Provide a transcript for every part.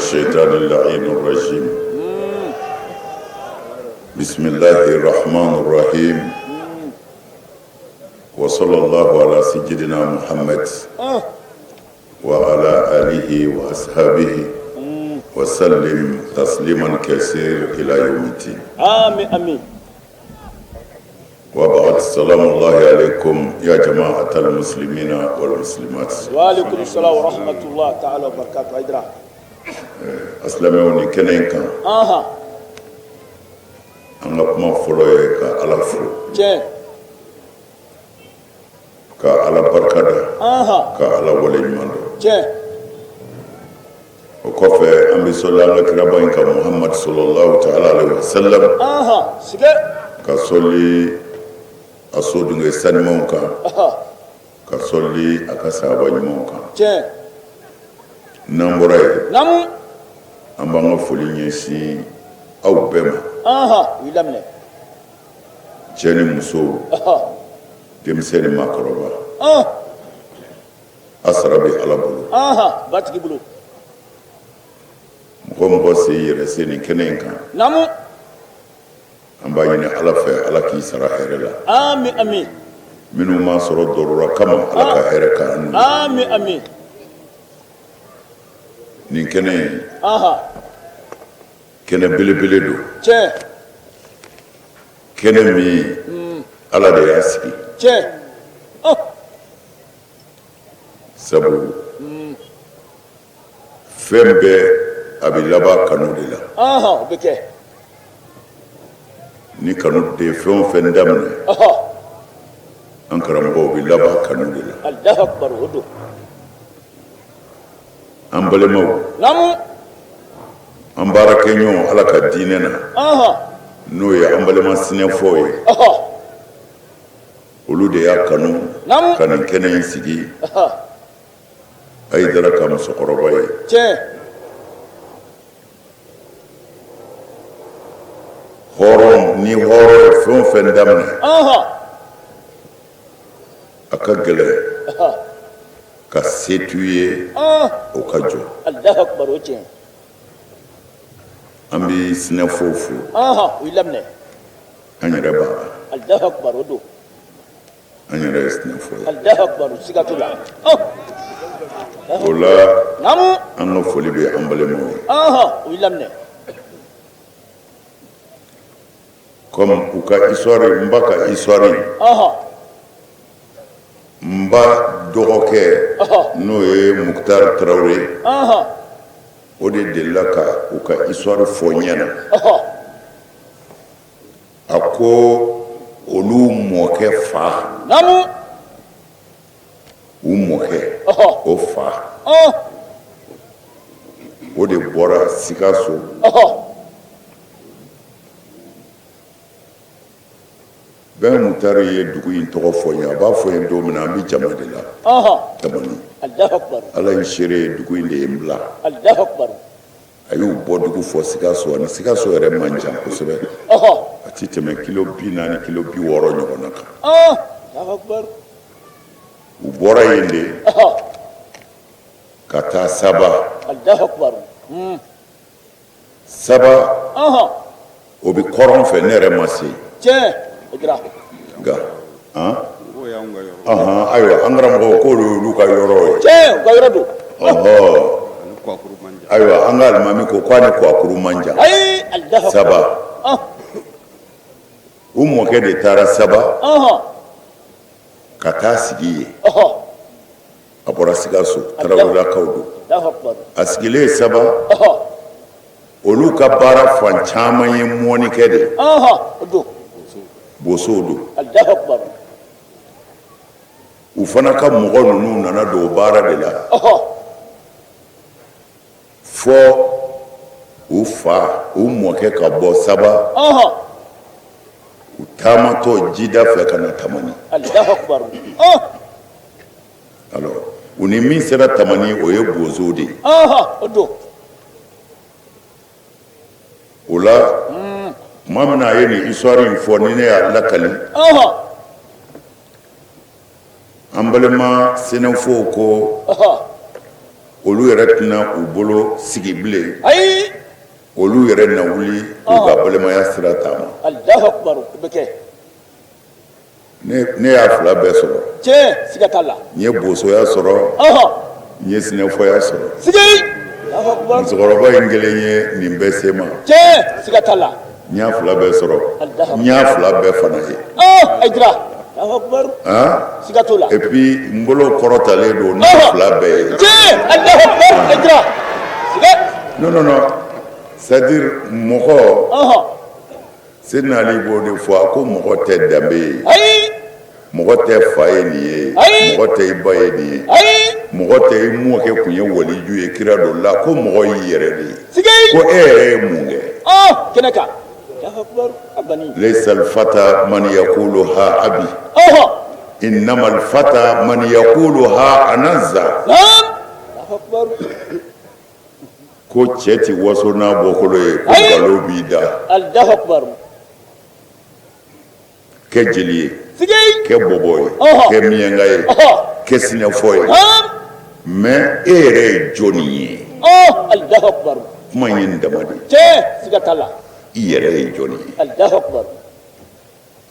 الشيطان اللعين الرجيم بسم الله الرحمن الرحيم وصلى الله على سيدنا محمد وعلى آله وأصحابه وسلم تسليما كثير إلى يوم الدين آمين آمين وبعد السلام الله عليكم يا جماعة المسلمين والمسلمات وعليكم السلام ورحمة الله تعالى وبركاته Haidara Asilamɛw ni kɛnɛ in kan an ka kuma fɔlɔ ye ka Ala fo tiɲɛ ka Ala barika da ka Ala wale ɲuman dɔn tiɲɛ o kɔfɛ an bɛ sɔli an ka kiraba in kan Muhamadu sallallahu taala alayihi wa salam sige ka sɔli a sodenkɛ sanimanw kan ka sɔli a ka sahaba ɲumanw kan tiɲɛ n'an bɔra yen naamu an b'an ka foli ɲɛsin aw bɛɛ ma u y'i laminɛ cɛ ni muso denmisɛn ni maakɔrɔba a sara bɛ Ala bolo batigi bolo mɔgɔ mɔgɔ se yɛrɛ se nin kɛnɛ in kan naamu an b'a ɲini Ala fɛ Ala k'i sara hɛrɛ la ami ami minnu m'a sɔrɔ dɔrɔra kama Ala ka hɛrɛ k'an n'u ye ami ami nin kɛnɛ in kɛnɛ belebele don tiɲɛ kɛnɛ min Ala de y'a sigi tiɲɛ sabu fɛn bɛɛ a bɛ laban kanu de la o bɛ kɛ ni kanu de ye fɛn o fɛn daminɛ an karamɔgɔw bɛ laban kanu de la Alahu akibaru o don an balimaw naamu an baarakɛɲɔgɔn ala ka diinɛ na n'o ye an balima sinɛfɔw ye olu de y'a kanu ka nin kɛnɛ in sigi Hayidara ka musokɔrɔba ye tiɲɛ hɔrɔn ni hɔrɔn ye fɛn o fɛn daminɛ a ka gɛlɛn ka se t'u ye o ka jɔ Alahu akibaru o tiɲɛ an bɛ sinɛfow fo u y'i laminɛ an yɛrɛ b'a la Alahu akibaru o don an yɛrɛ ye sinɛfo ye Alahu akibaru siga t'o la o la naamu an ka foli bɛ an balimaw ye u y'i laminɛ comme u ka histoire n ba ka histoire n ba dɔgɔkɛ n'o ye Mukutari Tarawele o de delila ka u ka histoire fɔ n ɲɛna a ko olu mɔkɛ fa naamu u mɔkɛ o fa o de bɔra Sikaso bɛɛ Mutari ye dugu in tɔgɔ fɔ n ye a b'a fɔ n ye don min na an bɛ jama de la Tamani Ala ye seere ye dugu in de ye n bila a y'u bɔ dugu fɔ Sikaso ani Sikaso yɛrɛ man jan kosɛbɛ a ti tɛmɛ kilo 40 kilo 60 ɲɔgɔn na kan u bɔra yen de ka taa Saba Saba o bɛ kɔrɔn fɛ ne yɛrɛ ma se nka ayiwa an karamɔgɔ k'olu y'olu ka yɔrɔ ye ayiwa an ka alimami ko k'a ni Kuwakuru man jan Saba u mɔkɛ de taara Saba ka taa sigi yen a bɔra Sikaso Tarawelelakaw don a sigilen Saba olu ka baara fan caman ye mɔnnikɛ de ye bosow don u fana ka mɔgɔ ninnu nana don o baara de la fɔ u fa u mɔkɛ ka bɔ Saba u taamatɔ jida fɛ ka na Tamani alors u ni min sera Tamani o ye bozo de ye o la tuma min na a ye nin histoire in fɔ ni ne y'a lakali an balima sɛnɛfow ko Olu yɛrɛ tɛna u bolo sigi bilen. Ayi. Olu yɛrɛ na wuli k'u ka balimaya sira taama. Alahu akibaru, o bɛ kɛ. Ne y'a fila bɛɛ sɔrɔ. Tiɲɛ, siga t'a la. N ye bosoya sɔrɔ. N ye sinɛfɔya sɔrɔ. Sigi. Alahu akibaru. Musokɔrɔba in kelen ye nin bɛɛ se n ma. Tiɲɛ, siga t'a la. N y'a fila bɛɛ sɔrɔ. N y'a fila bɛɛ fana ye. Ayidara. Alahu akibaru. Siga t'o la. Et puis n bolo kɔrɔtalen don n'a fila bɛɛ ye. Tiɲɛ, Alahu akibaru, Ayidara. Siga. Non, non, non. C'est à dire mɔgɔ. Seydina Ali b'o de fɔ, a ko mɔgɔ tɛ danbe ye. Ayi. Mɔgɔ tɛ fa ye nin ye. Ayi. Mɔgɔ tɛ i ba ye nin ye. Ayi. Mɔgɔ tɛ i mɔkɛ kun ye waliju ye kira don la, ko mɔgɔ y'i yɛrɛ de ye. Sigi. Ko e yɛrɛ ye mun kɛ? Kɛnɛ kan. Alahu akibaru, a banni. Laysa al-fata man yaqulu ha abi. Innama al-fata man yaqulu ha anaza. Naam. Alahu akibaru. Ko cɛ ti waso n'a bɔkolo ye, ko nkalon b'i da. Alahu akibaru. Kɛ jeli ye. Sigi. Kɛ bɔbɔ ye. Kɛ miyanka ye. Kɛ sinɛfɔ ye. Mais e yɛrɛ ye jɔnni ye? Alahu akibaru. Kuma in ye nin dama de ye. Tiɲɛ, siga t'a la. I yɛrɛ ye jɔnni ye? Alahu akibaru.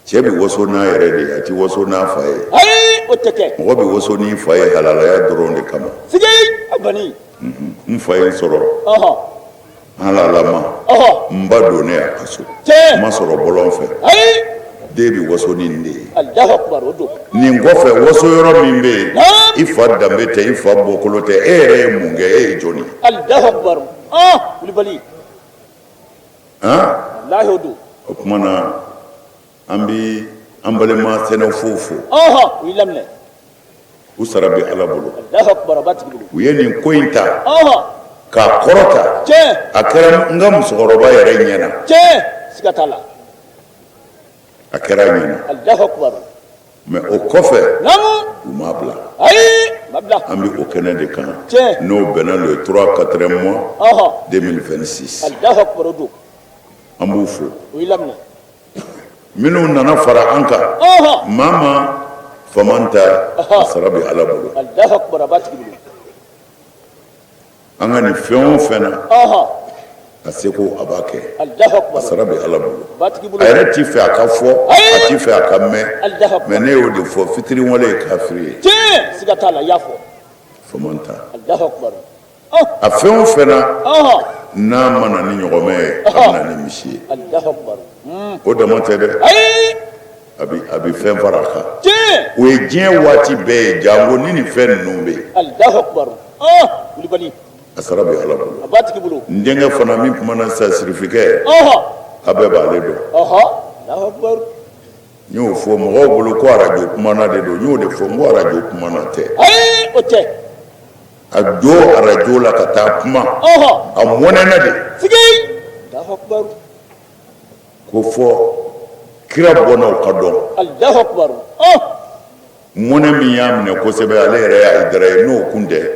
Cɛ bɛ waso n'a yɛrɛ de ye, a tɛ waso n'a fa ye. Ayi, o tɛ kɛ. Mɔgɔ bɛ waso n'i fa ye halalaya dɔrɔn de kama. Sigi, a banni. N fa ye n sɔrɔ. Halalama. N ba donnen a ka so. Tiɲɛ. N ma sɔrɔ bɔlɔn fɛ. Ayi. Den bɛ waso ni nin de ye. Alahu akibaru, o don. Nin kɔfɛ, waso yɔrɔ min bɛ yen, i fa danbe tɛ, i fa bɔkolo tɛ, e yɛrɛ ye mun kɛ, e ye jɔn ye? Alahu akibaru. Kulibali. Han? Walahi, o don. O tuma na, an bɛ an balima sɛnɛfow fo. U y'i laminɛ. U sara bɛ Ala bolo. Alahu akibaru, a b'a tigi bolo. U ye nin ko in ta. K'a kɔrɔta. Tiɲɛ. A kɛra n ka musokɔrɔba yɛrɛ ɲɛna. Tiɲɛ, siga t'a la. A kɛra a ɲɛna. Alahu akibaru. Mais o kɔfɛ. Naamu. U m'a bila. Ayi, u m'a bila. An bɛ o kɛnɛ de kan. Tiɲɛ. N'o bɛnna le 3 4 mois. 2026. Alahu akibaru, o don. An b'u fo. U y'i laminɛ. Minnu nana fara an kan. Maa ma faama ta, a sara bɛ Ala bolo. Alahu akibaru, a b'a tigi bolo. An ka nin fɛn o fɛn na. A seko a b'a kɛ. Alahu akibaru. A sara bɛ Ala bolo. A b'a tigi bolo. A yɛrɛ t'i fɛ a ka fɔ. Ayi. A t'i fɛ a ka mɛn. Alahu akibaru. Mais ne y'o de fɔ, fitiriwale ye kafiri ye. Tiɲɛ, siga t'a la, i y'a fɔ. Faama ta. Alahu akibaru. A fɛn o fɛn na. N'a ma na ni ɲɔgɔmɛ ye, a bɛ na ni misi ye. Alahu akibaru. O dama tɛ dɛ. Ayi. A bɛ fɛn fara a kan. Tiɲɛ. O ye diɲɛ waati bɛɛ ye, janko ni nin fɛn ninnu bɛ yen. Alahu akibaru. Kulibali. A sara bɛ Ala bolo. A b'a tigi bolo. N denkɛ fana min kumana sisan, sirifikɛ. A bɛɛ b'ale dɔn. Alahu akibaru. N y'o fɔ mɔgɔw bolo ko arajo kumana de don, n y'o de fɔ, n ko arajo kumana tɛ. Ayi, o tɛ. A don arajo la ka taa kuma. A mɔnɛna de. Sigi. Alahu akibaru. Ko fɔ kira bɔnnaw ka dɔn. Alahu akibaru. Mɔnɛ min y'a minɛ kosɛbɛ, ale yɛrɛ ye Ayidara ye, n'o kun tɛ.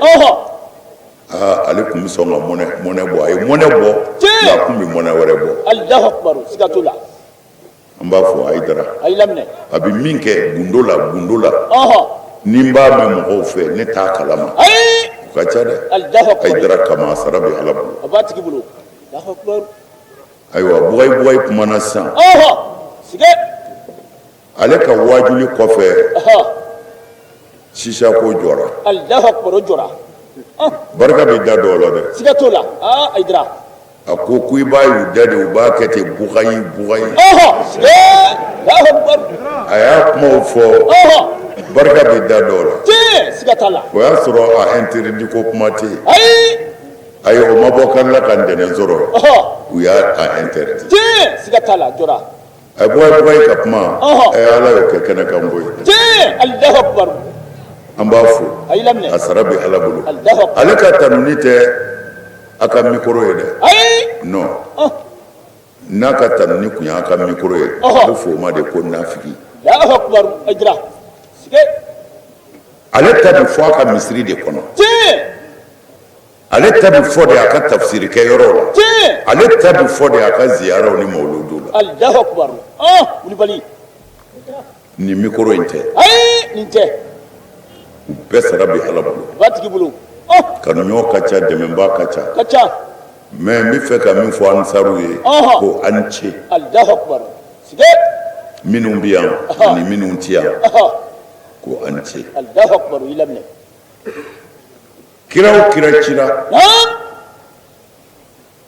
Aa, ale tun bɛ sɔn ka mɔnɛ bɔ, a ye mɔnɛ bɔ. Tiɲɛ. Nka a tun bɛ mɔnɛ wɛrɛ bɔ. Alahu akibaru, siga t'o la. An b'a fɔ Ayidara. A y'i laminɛ. A bɛ min kɛ gundo la, gundo la. Ni n b'a mɛn mɔgɔw fɛ, ne t'a kalama. Ayi. O ka ca dɛ. Alahu akibaru. Ayidara kama, a sara bɛ Ala bolo. A b'a tigi bolo. Alahu akibaru. Ayiwa, Bugayi Bugayi kumana sisan. Sige. Ale ka waajuli kɔfɛ. Sisa ko jɔra. Alahu akibaru, o jɔra. Barika bɛ da dɔw la dɛ. Siga t'o la. Ayidara. A ko ko i b'a y'u da de, u b'a kɛ ten bugayi bugayi. Sige. Alahu akibaru. A y'a kumaw fɔ. Barika bɛ da dɔw la. Tiɲɛ, siga t'a la. O y'a sɔrɔ a interdit ko kuma tɛ yen. Ayi. Ayi, o ma bɔ kan la ka ntɛnɛn sɔrɔ. U y'a a interdit. Tiɲɛ, siga t'a la, jɔra. A Bugayi Bugayi ka kuma. Ala y'o kɛ kɛnɛ kan koyi. Tiɲɛ, Alahu akibaru. An b'a fo. A y'i laminɛ. A sara bɛ Ala bolo. Alahu akibaru. Ale ka tanuni tɛ a ka micro ye dɛ. Ayi. Non. N'a ka tanuni kun y'a ka micro ye, a bɛ fɔ o ma de ko nafigi. Alahu akibaru, Ayidara. Sige. Ale ta bɛ fɔ a ka misiri de kɔnɔ. Tiɲɛ. Ale ta bɛ fɔ de a ka tafsiri kɛ yɔrɔ la. Tiɲɛ. Ale ta bɛ fɔ de a ka ziyaraw ni mawuludu la. Alahu akibaru. Kulibali. Nin micro in tɛ. Ayi, nin tɛ. U bɛɛ sara bɛ Ala bolo. A b'a tigi bolo. Kanuɲɔgɔn ka ca, dɛmɛbaa ka ca, ka ca. Mais n bɛ fɛ ka min fɔ ansaruw ye, ko a ni ce. Allahu akbar. Minnu bɛ yan ani minnu tɛ yan, ko a ni ce. Allahu akbar, i laminɛ. Kira o kira cira,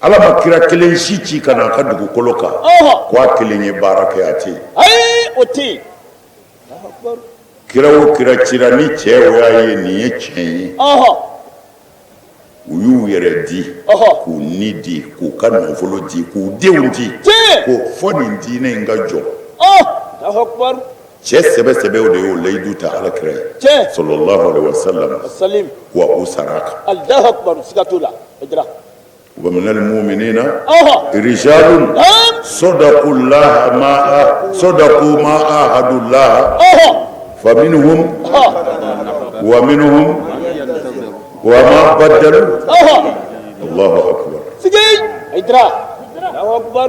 Ala ma kira kelen si ci ka na a ka dugukolo kan ko a kelen ye baara kɛ, a tɛ yen. Ayi, o tɛ yen. Kira o kira cira, ni cɛw y'a ye nin ye tiɲɛ ye, u y'u yɛrɛ di, k'u ni di, k'u ka nafolo di, k'u denw di, ko fo nin diinɛ in ka jɔ. Cɛ sɛbɛ sɛbɛw de y'o layidu ta Ala kira ye, sallallahu alaihi wasallam, wa u sara a kan. Allahu akbar, siga t'o la. Wa minal mu'minina rijalun sadaqu llaha ma sadaqu ma ahadu llaha faminhum wa minhum wa ma badalu. Allahu akbar.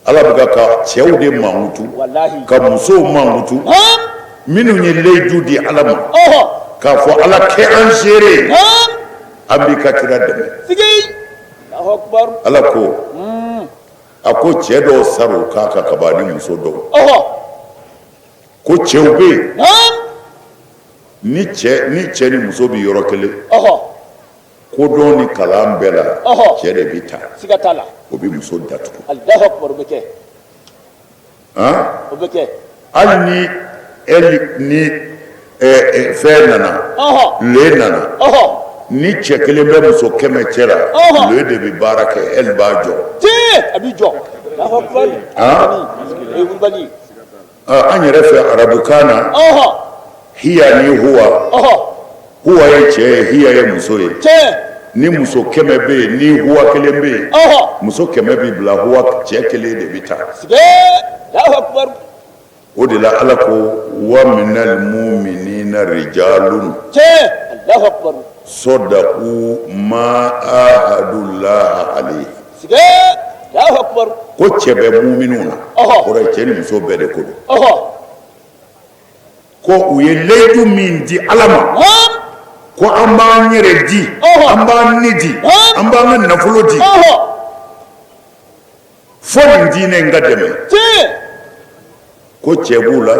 Ala bɛ ka cɛw de mankutu, ka musow mankutu, minnu ye layidu di Ala ma k'a fɔ Ala kɛ an seere ye, an b'i ka kira dɛmɛ. Ala ko, a ko cɛ dɔw sara u kan kan ka ban ni muso dɔw. Ko cɛw bɛ yen, ni cɛ ni muso bɛ yɔrɔ kelen, kodɔn ni kalan bɛɛ la, cɛ de bɛ ta. Siga t'a la. O bɛ muso datugu. Allahu akbar, o bɛ kɛ. O bɛ kɛ. Hali ni ɛli ni fɛn nana, le nana, ni cɛ kelen bɛ muso 100 cɛ la, le de bɛ baara kɛ, ɛli b'a jɔ. Tiɲɛ, a b'i jɔ. Allahu akbar. O ye wulibali ye. An yɛrɛ fɛ arabukan na, hiya ni huwa, huwa ye cɛ ye, hiya ye muso ye. Ni muso 100 bɛ yen, ni huwa kelen bɛ yen, muso 100 bɛ bila, huwa cɛ kelen de bɛ taa. O de la Ala ko wa minal mu'minina rijalun sadaqu ma ahadullaha alayhi. Ko cɛ bɛ muminw na, kɔrɔ ye cɛ ni muso bɛɛ de ko don. Ko u ye layidu min di Ala ma, ko an b'an yɛrɛ di, an b'an ni di, an b'an ka nafolo di, fo nin diinɛ in ka dɛmɛ. Ko cɛ b'u la,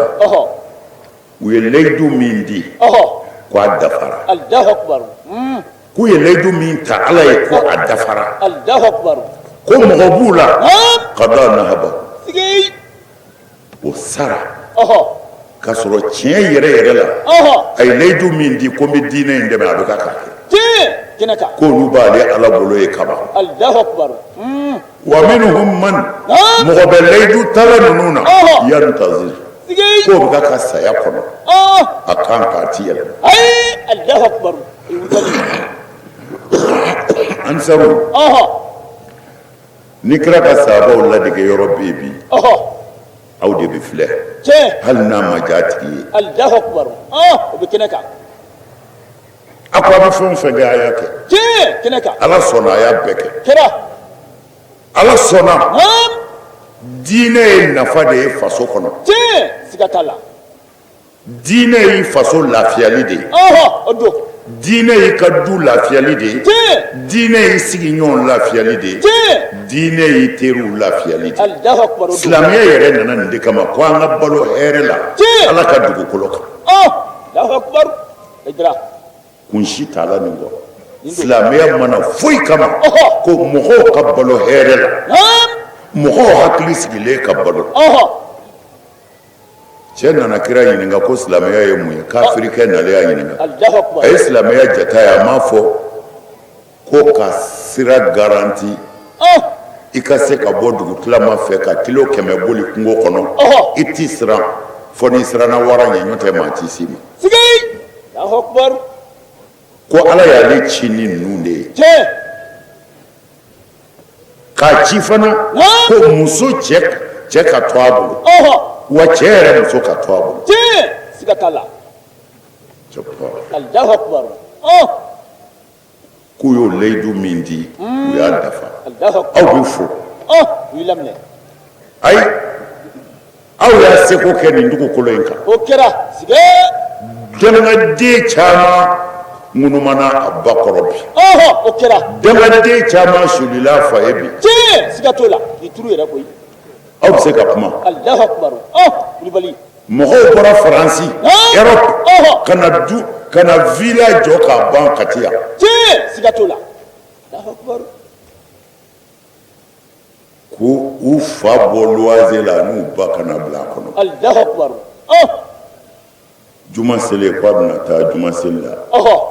u ye layidu min di, ko a dafara. K'u ye layidu min ta Ala ye, ko a dafara. Ko mɔgɔ b'u la, kada nahaba, o sara k'a sɔrɔ tiɲɛ yɛrɛ yɛrɛ la, a ye layidu min di ko n bɛ diinɛ in dɛmɛ, a bɛ ka k'a kɛ, k'olu b'ale Ala bolo ye kaban. Wa minhum man, mɔgɔ bɛ layidu tala ninnu na, yantazir, k'o bɛ ka saya kɔnɔ, a kan k'a ti yɛlɛma. Ansaru ni kira ka sahabaw ladege yɔrɔ bɛ yen bi, aw de bɛ filɛ, hali n'a ma diya a tigi ye. Allahu akbar, o bɛ kɛnɛ kan. A ko a bɛ fɛn o fɛn kɛ, a y'a kɛ. Kɛnɛ kan. Ala sɔnna, a y'a bɛɛ kɛ. Ala sɔnna. Diinɛ ye nafa de ye faso kɔnɔ. Siga t'a la. Diinɛ y'i faso lafiyali de ye. O don. Diinɛ y'i ka du lafiyali de ye. Diinɛ y'i sigiɲɔgɔn lafiyali de ye. Diinɛ y'i teriw lafiyali de ye. Silamɛya yɛrɛ nana nin de kama, ko an ka balo hɛrɛ la Ala ka dugukolo kan. Kun si t'a la nin kɔ. Silamɛya ma na foyi kama ko mɔgɔw ka balo hɛrɛ la, mɔgɔw hakili sigilen ka balo. Cɛ nana kira ɲininka ko silamɛya ye mun ye. Kafirikɛ nalen y'a ɲininka, a ye silamɛya jata ye, a m'a fɔ ko ka sira garanti i ka se ka bɔ dugutilama fɛ ka kilo 100 boli kungo kɔnɔ, i t'i siran fo n'i siranna wara ɲɛ, n'o tɛ maa t'i s'i ma. Ko Ala y'ale ci ni ninnu de ye, k'a ci fana ko muso cɛ ka to a bolo, wa cɛ yɛrɛ muso ka to a bolo. Siga t'a la. Allahu akbar. K'u y'o layidu min di, u y'a dafa. Aw bɛ fo. Ayi, aw y'a seko kɛ nin dugukolo in kan. O kɛra. Jamanaden caman ŋunumana a ba kɔrɔ bi. O kɛra. Dangaden caman sulila a fa ye bi. Tiɲɛ, siga t'o la, nin turu yɛrɛ koyi. Aw bɛ se ka kuma. Alahu akubaru, ɔ Kulubali. Mɔgɔw bɔra Faransi, Europe, ka na du ka na villa jɔ k'a ban Kati yan. Tiɲɛ, siga t'o la. Alahu akubaru. Ko u fa bɔ luwanze la n'u ba ka na bila a kɔnɔ. Alahu akubaru, ɔ. Juma selen k'a bɛna taa juma seli la.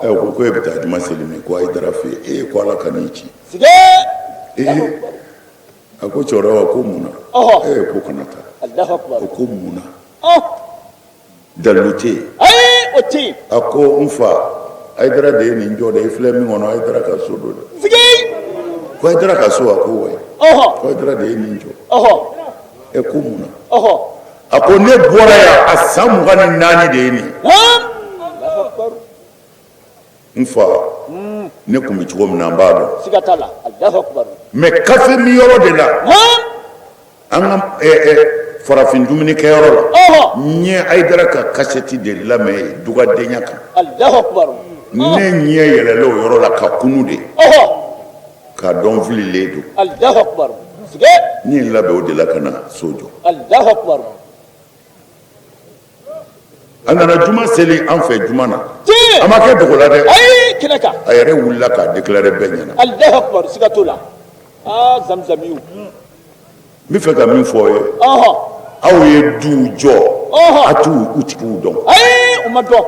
Ɛ ko e bɛ taa juma seli min? Ko Hayidara fɛ yen. Ee ko Ala kan'i ci. Siga. Ee a ko cɛkɔrɔba ko mun na? Ee ko kana taa. O ko mun na? Dalilu tɛ yen. Ayi, o tɛ yen. A ko n fa, Hayidara de ye nin jɔ dɛ, i filɛ min kɔnɔ, Hayidara ka so don dɛ. Ko Hayidara ka so? A ko wayi. Ko Hayidara de ye nin jɔ. Ɛ ko mun na? A ko ne bɔra yan a san 24 de ye nin ye. N fa, ne tun bɛ cogo min na, n b'a dɔn. Siga t'a la. Alahu akubaru. Mais kafe min yɔrɔ de la, an ka farafin dumunikɛyɔrɔ la, n ye Hayidara ka kasɛti de lamɛn dugadenya kan. Alahu akubaru. Ne ɲɛ yɛlɛla o yɔrɔ la ka kunu de. K'a dɔn fililen don. Alahu akubaru. N ye n labɛn o de la ka na so jɔ. Alahu akubaru. A nana juma seli an fɛ juma na. A ma kɛ dogo la dɛ. Ayi, kɛnɛ kan. A yɛrɛ wulila k'a déclarer bɛɛ ɲɛna. Alahu akubaru, siga t'o la. Aa zamzamiw. N bɛ fɛ ka min fɔ aw ye. Aw ye duw jɔ. A t'u u tigiw dɔn. Ayi, u ma dɔn.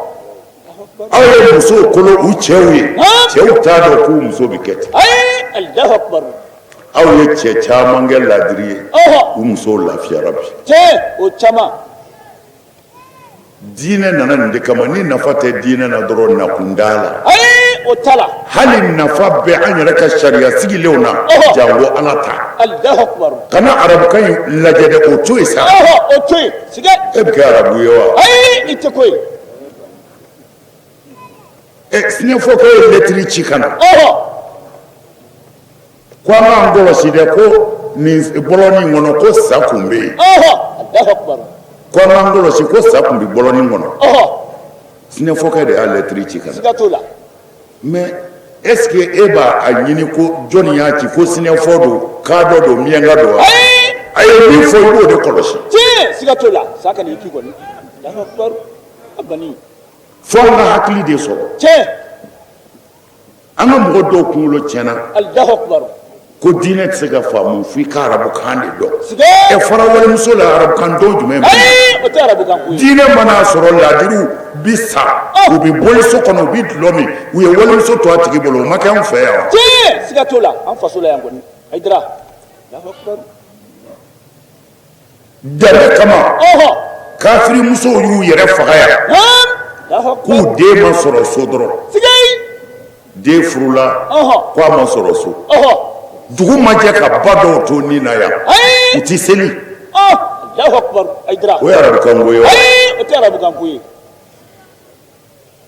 Aw ye musow kolo u cɛw ye. Cɛw t'a dɔn k'u muso bɛ kɛ ten. Ayi, alahu akubaru. Aw ye cɛ caman kɛ ladiri ye. U musow lafiyara bi. Tiɲɛ, o caman. Diinɛ nana nin de kama. Ni nafa tɛ diinɛ na dɔrɔn, nakun t'a la. Ayi, o t'a la. Hali nafa bɛ an yɛrɛ ka sariya sigilenw na, janko Ala ta. Alahu akubaru. Kana arabukan in lajɛ dɛ, o to yen sa. O to yen, siga. E bɛ kɛ arabu ye wa? Ayi, i tɛ ko ye. Ɛ, sinafɔkɛ ye lɛtiri ci ka na. Ko an k'an kɔlɔsi dɛ, ko nin bɔlɔnin kɔnɔ, ko sa kun bɛ yen. Ko an k'an kɔlɔsi, ko sa kun bɛ bɔlɔnin kɔnɔ. Sinafɔkɛ de y'a lɛtiri ci ka na. Siga t'o la. Mais est ce que e b'a a ɲini ko jɔnni y'a ci, ko sinafɔ don, kadɔ don, miyanka don wa? A ye min fɔ, i b'o de kɔlɔsi. Tiɲɛ, siga t'o la. Sa ka n'i ki kɔni. Alahu akubaru. A bani. Fo an ka hakili de sɔrɔ. Tiɲɛ. An ka mɔgɔ dɔw kunkolo tiɲɛna. Alahu akubaru. Ko diinɛ tɛ se ka faamu f'i ka arabukan de dɔn. Ɛ, fara walimuso la, arabukan dɔn jumɛn bɛ yen? O tɛ arabukan ko ye. Diinɛ mana sɔrɔ, laadiriw bi sa, u bɛ boli so kɔnɔ, u bɛ dulɔ min, u ye walimuso to a tigi bolo. O ma kɛ anw fɛ yan wa? Tiɲɛ, siga t'o la, an faso la yan kɔni. Hayidara. Alahu akubaru. Dɛmɛ kama, kafirimusow y'u yɛrɛ faga yan k'u den ma sɔrɔ so dɔrɔn. Den furula ko a ma sɔrɔ so. Dugu ma jɛ ka ba dɔw to ni na yan, u tɛ seli. O ye arabukan ko ye wa? O tɛ arabukan ko ye.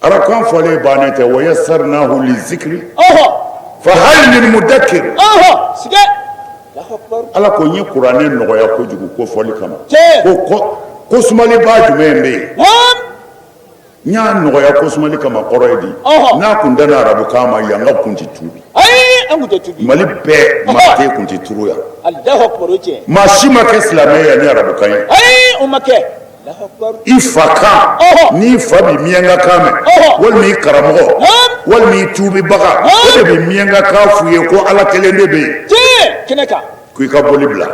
Arabukan fɔlen bannen tɛ. Wa yassarnahu lizikiri fa hal min mudakir. Ala ko n ye kuranɛ nɔgɔya kojugu ko fɔli kama. Ko ko sumalibaa jumɛn bɛ yen? N y'a nɔgɔya ko sumali kama kɔrɔ ye di? N'a kun danna arabukan ma, yan ka kun tɛ tuubi. Mali bɛɛ maa tɛ kun tɛ turu yan. Maa si ma kɛ silamɛ yan ni arabukan ye. I fa kan, n'i fa bɛ miyankakan mɛn, walima i karamɔgɔ, walima i tuubibaga, o de bɛ miyankakan f'u ye ko Ala kelen de bɛ yen, ko i ka boli bila,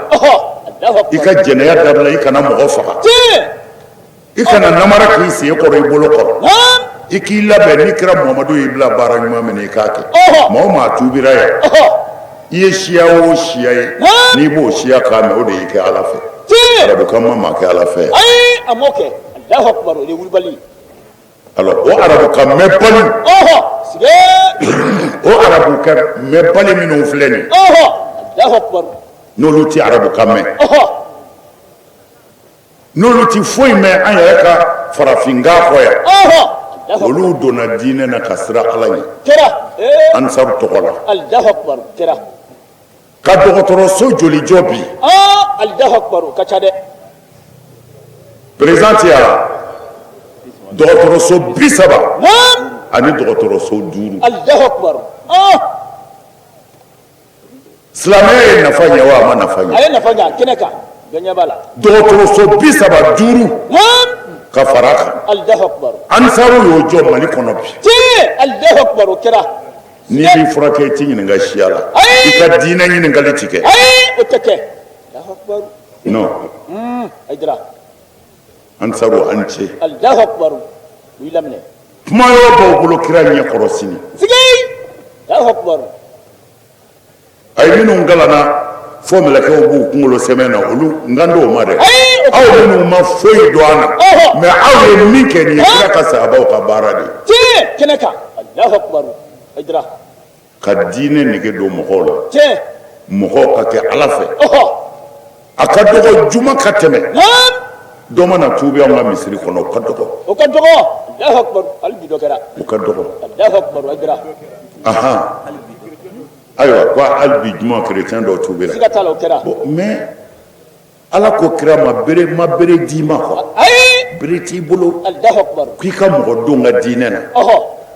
i ka jɛnɛya dabila, i kana mɔgɔ faga, i kana namara k'i sen kɔrɔ, i bolo kɔrɔ, i k'i labɛn ni kira Muhamadu y'i bila baara ɲuman min na, i k'a kɛ. Maa o maa tuubira yan, i ye siya o siya ye, n'i b'o siya kan mɛn, o de y'i kɛ Ala fɛ. Arabukan ma maa kɛ Ala fɛ. Ayi, a m'o kɛ. Alahu akubar, o de ye wulibali ye. Alors o arabukan mɛnbali, o arabukan mɛnbali minnu filɛ nin ye, Alahu akubar, n'olu tɛ arabukan mɛn, n'olu tɛ foyi mɛn an yɛrɛ ka farafinkan kɔ yan, olu donna diinɛ na ka siran Ala ɲɛ. Kɛra. Ansaru tɔgɔ la. Alahu akubar, kɛra. Ka dɔgɔtɔrɔso joli jɔ bi? Alahu akubar, o ka ca dɛ. Président tɛ yan, dɔgɔtɔrɔso 30. Ani dɔgɔtɔrɔso 5. Alahu akibaru. Silamɛya ye nafa ɲɛ wa a ma nafa ɲɛ? A ye nafa ɲɛ kɛnɛ kan, bɛɛ ɲɛ b'a la. Dɔgɔtɔrɔso 35 ka fara a kan. Alahu akibaru. Ansaru y'o jɔ Mali kɔnɔ bi. Tiɲɛ, Alahu akibaru, o kɛra. N'i b'i furakɛ i t'i ɲininka siya la. Ayi. I ka diinɛ ɲininkali ti kɛ. Ayi, o tɛ kɛ. Alahu akibaru. Non. Hayidara. Ansaru a ni ce. Alahu akibaru. U y'i laminɛ. Kuma yɔrɔ b'aw bolo kira ɲɛ kɔrɔ sini. Sigi. Alahu akibaru. A ye minnu kalanna fo mɛlɛkɛw b'u kunkolo sɛmɛ na, olu n kan t'o ma dɛ. Ayi, o Aw minnu ma foyi dɔn an na, mais aw ye min kɛ nin ye kira ka sahabaw ka baara de ye. Tiɲɛ, kɛnɛ kan. Alahu akibaru. Hayidara. Ka diinɛ nege don mɔgɔw la. Tiɲɛ. Mɔgɔw ka kɛ Ala fɛ. A ka dɔgɔ juma ka tɛmɛ. Dɔ mana tuubi anw ka misiri kɔnɔ, o ka dɔgɔ. O ka dɔgɔ. Alahu akibaru. Hali bi dɔ kɛra. O ka dɔgɔ. Alahu akibaru. Hayidara. Ahan. Ayiwa, ko hali bi juma chrétien dɔw tuubira. Siga t'a la, o kɛra. Bon, mais Ala ko kira ma bere ma bere d'i ma quoi. Ayi. Bere t'i bolo. Alahu akibaru. K'i ka mɔgɔ don ka diinɛ na.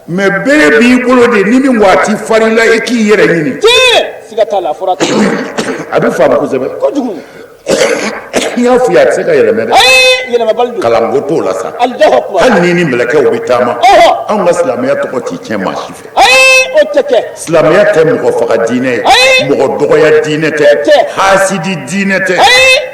Mais bere b'i bolo de, ni min ko a t'i fari la, i k'i yɛrɛ ɲini. Tiɲɛ, siga t'a la, a fɔra ten. A bɛ faamu kosɛbɛ. Kojugu. N y'a f'i ye, a tɛ se ka yɛlɛmɛ dɛ. Ayi, yɛlɛmabali don. Kalanko t'o la sa. Alahu akibaru. Hali ni ni mɛlɛkɛw bɛ taama. Anw ka silamɛya tɔgɔ t'i tiɲɛ maa si fɛ. Ayi, o tɛ kɛ. Silamɛya tɛ mɔgɔ faga diinɛ ye. Ayi. Mɔgɔ dɔgɔya diinɛ tɛ. O tɛ. Hasidi diinɛ tɛ. Ayi.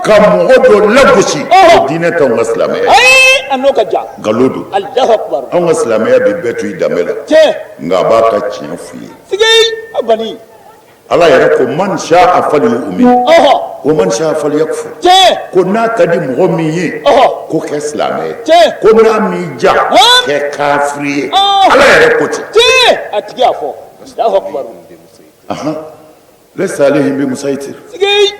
Ka mɔgɔ dɔ lagosi. O diinɛ t'anw ka silamɛya ye. Ayi, a n'o ka jan. Nkalon don. Alahu akibaru. Anw ka silamɛya bɛ bɛɛ to i danbe la. Tiɲɛ. Nka a b'a ka tiɲɛ f'i ye. Sigi, a bani. Ala yɛrɛ ko man sha'a falyu'min. Wa man sha'a falyakfur. Tiɲɛ. Ko n'a ka di mɔgɔ min ye. Ko kɛ silamɛ ye. Tiɲɛ. Ko n'a m'i diya. Kɛ kafiri ye. Ala yɛrɛ ko ten. Tiɲɛ, a tigi y'a fɔ. Alahu akibaru. Laysa alayhim bi musaytir. Sigi.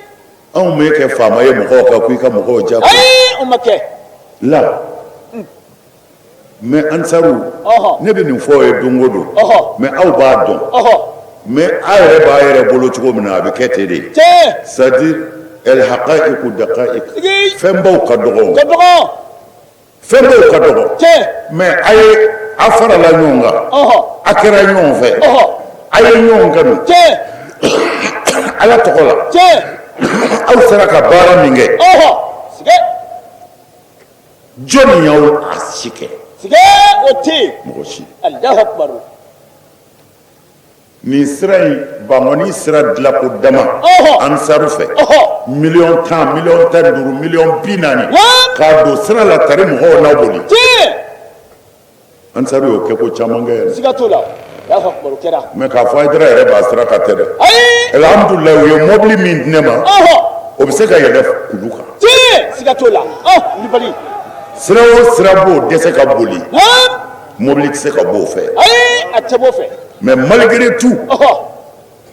Anw m'e kɛ faama ye mɔgɔw kan ko i ka mɔgɔw diya. Ayi, o ma kɛ. La. Mais ansaru, ne bɛ nin fɔ aw ye don o don. Mais aw b'a dɔn. Mais aw yɛrɛ b'a yɛrɛ bolo cogo min na, a bɛ kɛ ten de. Tiɲɛ. C'est à dire el haqa'iqu daqa'iq. Fɛnbaw ka dɔgɔ. Ka dɔgɔ. Fɛnbaw ka dɔgɔ. Tiɲɛ. Mais a ye a farala ɲɔgɔn kan. A kɛra ɲɔgɔn fɛ. A ye ɲɔgɔn kanu. Tiɲɛ. Ala tɔgɔ la. Tiɲɛ. Aw sera ka baara min kɛ. Sigɛ. Jɔnni y'aw a si kɛ? Sigɛ, o tɛ yen. Mɔgɔ si. Alahu akibaru. Nin sira in, Bankɔni sira dilanko dama. Ansaru fɛ. 10 miliyɔn, 15 miliyɔn, 40 miliyɔn. K'a don sira la tari mɔgɔw n'a boli. Tiɲɛ. Ansaru y'o kɛ ko caman kɛ yɛrɛ. Siga t'o la. Alahu akibaru, o kɛra. Mais k'a fɔ Hayidara yɛrɛ b'a sira kan tɛ dɛ. Ayi. Alhamdulilayi, u ye mɔbili min di ne ma. O bɛ se ka yɛlɛ kulu kan. Tiɲɛ, siga t'o la. Wulibali. Sira o sira b'o dɛsɛ ka boli. Mɔbili tɛ se ka b'o fɛ. Ayi, a tɛ b'o fɛ. Mais malgré tout.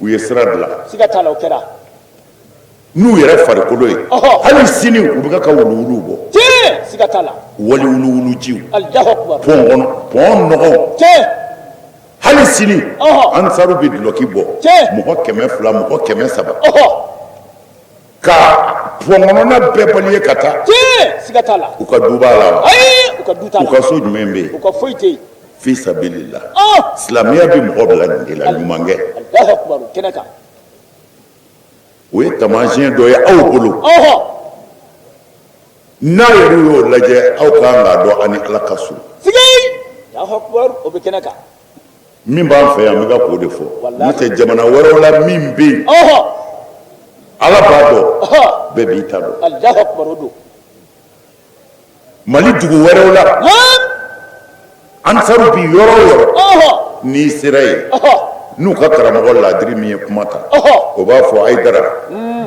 U ye sira dilan. Siga t'a la, o kɛra. N'u yɛrɛ farikolo ye. Hali sini u bɛ ka wuluwuluw bɔ. Tiɲɛ, siga t'a la. Wali wuluwulujiw. Alahu akibaru. Pɔn kɔnɔ, pɔn nɔgɔw. Tiɲɛ. Hali sini. Ansaru bɛ dulɔki bɔ. Tiɲɛ. Mɔgɔ 200, mɔgɔ 300. Ka pɔn kɔnɔna bɛɛ bali ka taa. Tiɲɛ, siga t'a la. U ka du b'a la wa? Ayi, u ka du t'a la. U ka so jumɛn bɛ yen? U ka foyi tɛ yen. Fi sabilillah. Silamɛya bɛ mɔgɔ bila nin de la, ɲuman kɛ. Alahu akibaru, kɛnɛ kan. O ye taamasiyɛn dɔ ye aw bolo. N'a yɛrɛ y'o lajɛ, aw kan k'a dɔn ani Ala ka surun. Sigi. Alahu akibaru, o bɛ kɛnɛ kan. Min b'an fɛ yan, n bɛ ka k'o de fɔ. N'o tɛ jamana wɛrɛw la min bɛ yen. Ala b'a dɔn. Bɛɛ b'i ta dɔn. Alahu akibaru, o don. Mali dugu wɛrɛw la. Ansaru bi yɔrɔ o yɔrɔ. N'i sera yen. N'u ka karamɔgɔ ladiri min ye kuma ta. O b'a fɔ Hayidara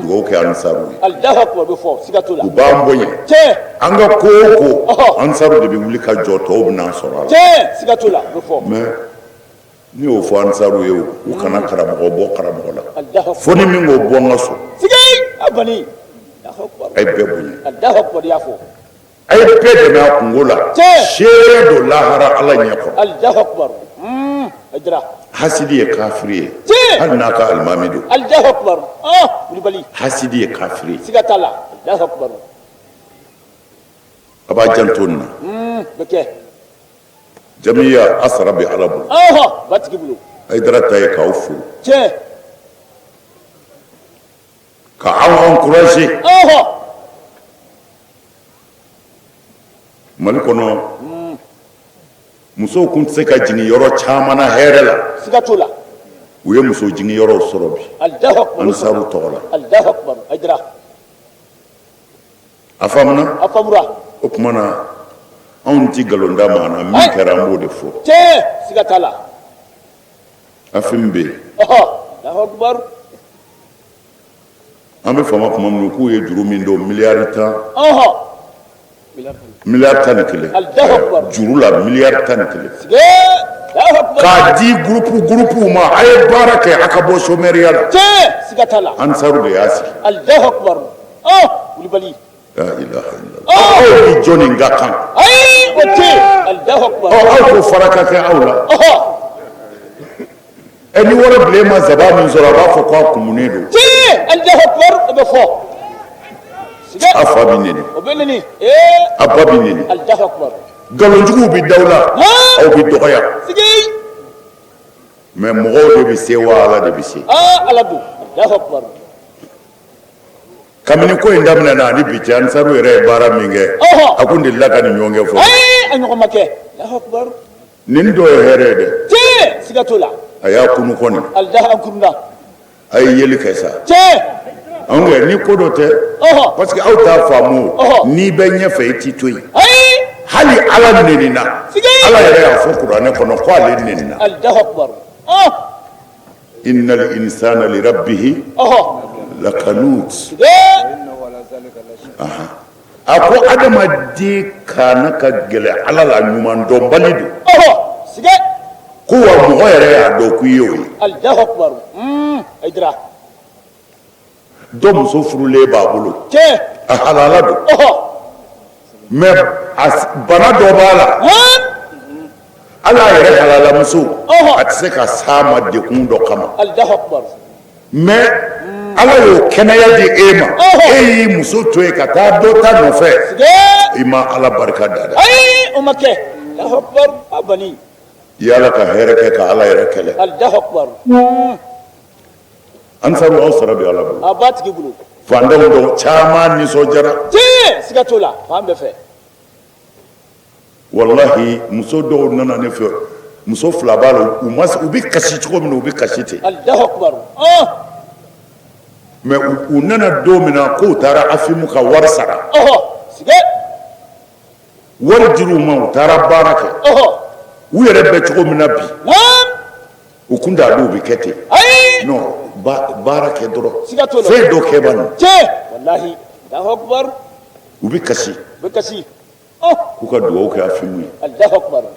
dugawu kɛ ansaru ye. Alahu akibaru, bɛ fɔ, siga t'o la. U b'an bonya. Tiɲɛ. An ka ko o ko. Ansaru de bɛ wuli ka jɔ, tɔw bɛ n'an sɔrɔ a la. Tiɲɛ, siga t'o la, o bɛ fɔ. Mais n'i y'o fɔ ansaru ye, u kana karamɔgɔ bɔ karamɔgɔ la. Fo ni min k'o bɔ n ka so. Sigi, a bani. A ye bɛɛ bonya. Alahu akibaru, y'a fɔ. A ye bɛɛ dɛmɛ a kunko la. Tiɲɛ. Seere don lahara Ala ɲɛ kɔrɔ. Alahu akibaru. Hayidara. Hasidi ye kafiri ye. Tiɲɛ. Hali n'a ka alimami don. Alahu akibaru. Wulibali. Hasidi ye kafiri ye. Siga t'a la. Alahu akibaru. A b'a janto nin na. Bɛ kɛ. Jamiya a sara bɛ Ala bolo. Ɔhɔ, batigi bolo. Hayidara ta ye k'aw fo. Tiɲɛ. Ka aw encourager. Ɔhɔ. Mali kɔnɔ musow tun tɛ se ka jigin yɔrɔ caman na hɛrɛ la. Siga t'o la. U ye muso jigin yɔrɔw sɔrɔ bi. Alahu akubaru. Ansaru tɔgɔ la. Alahu akubaru. Hayidara. A faamuna? A faamura. O tuma na anw ti nkalon da maa na, min kɛra an b'o de fɔ. Tiɲɛ, siga t'a la. AFIM bɛ yen. Ɔhɔ, Alahu akubaru. An bɛ fama tuma min k'u ye juru min don miliyari 10. Ɔhɔ. Miliyari 11. Alahu akubaru. Juru la miliyari 11. Sige, Alahu akubaru. K'a di groupe groupe ma, a ye baara kɛ a ka bɔ chômeur la. Tiɲɛ, siga t'a la. Ansaru de y'a sigi. Alahu akubaru. Ɔ, wulibali. La ilaha illallah. Aw ni jɔnni ka kan? Ayi, o tɛ yen. Alahu akubaru. Ɔ, aw ko fara ka kɛ aw la. Ɔhɔ. Ɛ, ni wari bilen ma zaban min sɔrɔ, a b'a fɔ k'a kumunen don. Tiɲɛ, Alahu akubaru, o bɛ fɔ. Sige. A fa bɛ neni. O bɛ neni. Ee. A ba bɛ neni. Alahu akubaru. Nkalonjuguw bɛ d'aw la. Aw bɛ dɔgɔya. Sige. Mais mɔgɔw de bɛ se wa Ala de bɛ se. Aa, Ala don. Alahu akubaru. Kabini ko in daminɛna ani bi cɛ, Ansaru yɛrɛ ye baara min kɛ, a kun delila ka nin ɲɔgɔn kɛ fɔlɔ. Ayi, a ɲɔgɔn ma kɛ. Alahu akubaru. Nin dɔ ye hɛrɛ ye dɛ. Tiɲɛ, siga t'o la. A y'a kunu kɔni. Alahu an kununa. A ye yeli kɛ sa. Tiɲɛ. Anw kɛ ni ko dɔ tɛ. Parce que aw t'a faamu o. N'i bɛ ɲɛfɛ i t'i to yen. Ayi. Hali Ala nenina. Ala yɛrɛ y'a fɔ kuranɛ kɔnɔ ko ale nenina. Alahu akubaru. Innal insana li rabbihi lakanut. A ko adamaden kana ka gɛlɛn Ala la, ɲuman dɔnbali don. Ko wa mɔgɔ yɛrɛ y'a dɔn k'i ye o ye. Alahu akubaru. Hayidara. Dɔ muso furulen b'a bolo. Tiɲɛ. A halala don. Mais bana dɔ b'a la. Ala yɛrɛ halalamuso, a tɛ se ka s'a ma dekun dɔ kama. Alahu akubaru. Mais Ala y'o kɛnɛya di e ma, e y'i muso to yen ka taa dɔ ta nɔfɛ, i ma Ala barika da dɛ. Ayi, o ma kɛ. Alahu akubaru. A bani. I ye Ala ka hɛrɛ kɛ ka Ala yɛrɛ kɛlɛ. Alahu akubaru. Ansaru, aw sara bɛ Ala bolo. A b'a tigi bolo. Fantanw dɔw caman nisɔndiyara. Tiɲɛ, siga t'o la, fan bɛɛ fɛ. Walahi, muso dɔw nana ne fɛ, muso fila b'a la, u ma, u bɛ kasi cogo min na, u bɛ kasi ten. Alahu akubaru. Mais u nana don min na k'u taara AFIM ka wari sara. Ɔhɔ, sige. Wari dir'u ma, u taara baara kɛ. Ɔhɔ. U yɛrɛ bɛ cogo min na bi. U kun t'a dɔn u bɛ kɛ ten. Ayi. Non, baara kɛ dɔrɔn. Siga t'o la. Fɛn dɔ kɛ ban. Tiɲɛ, walahi. Alahu akubaru. U bɛ kasi. U bɛ kasi. K'u ka dugawu kɛ AFIM ye. Alahu akubaru.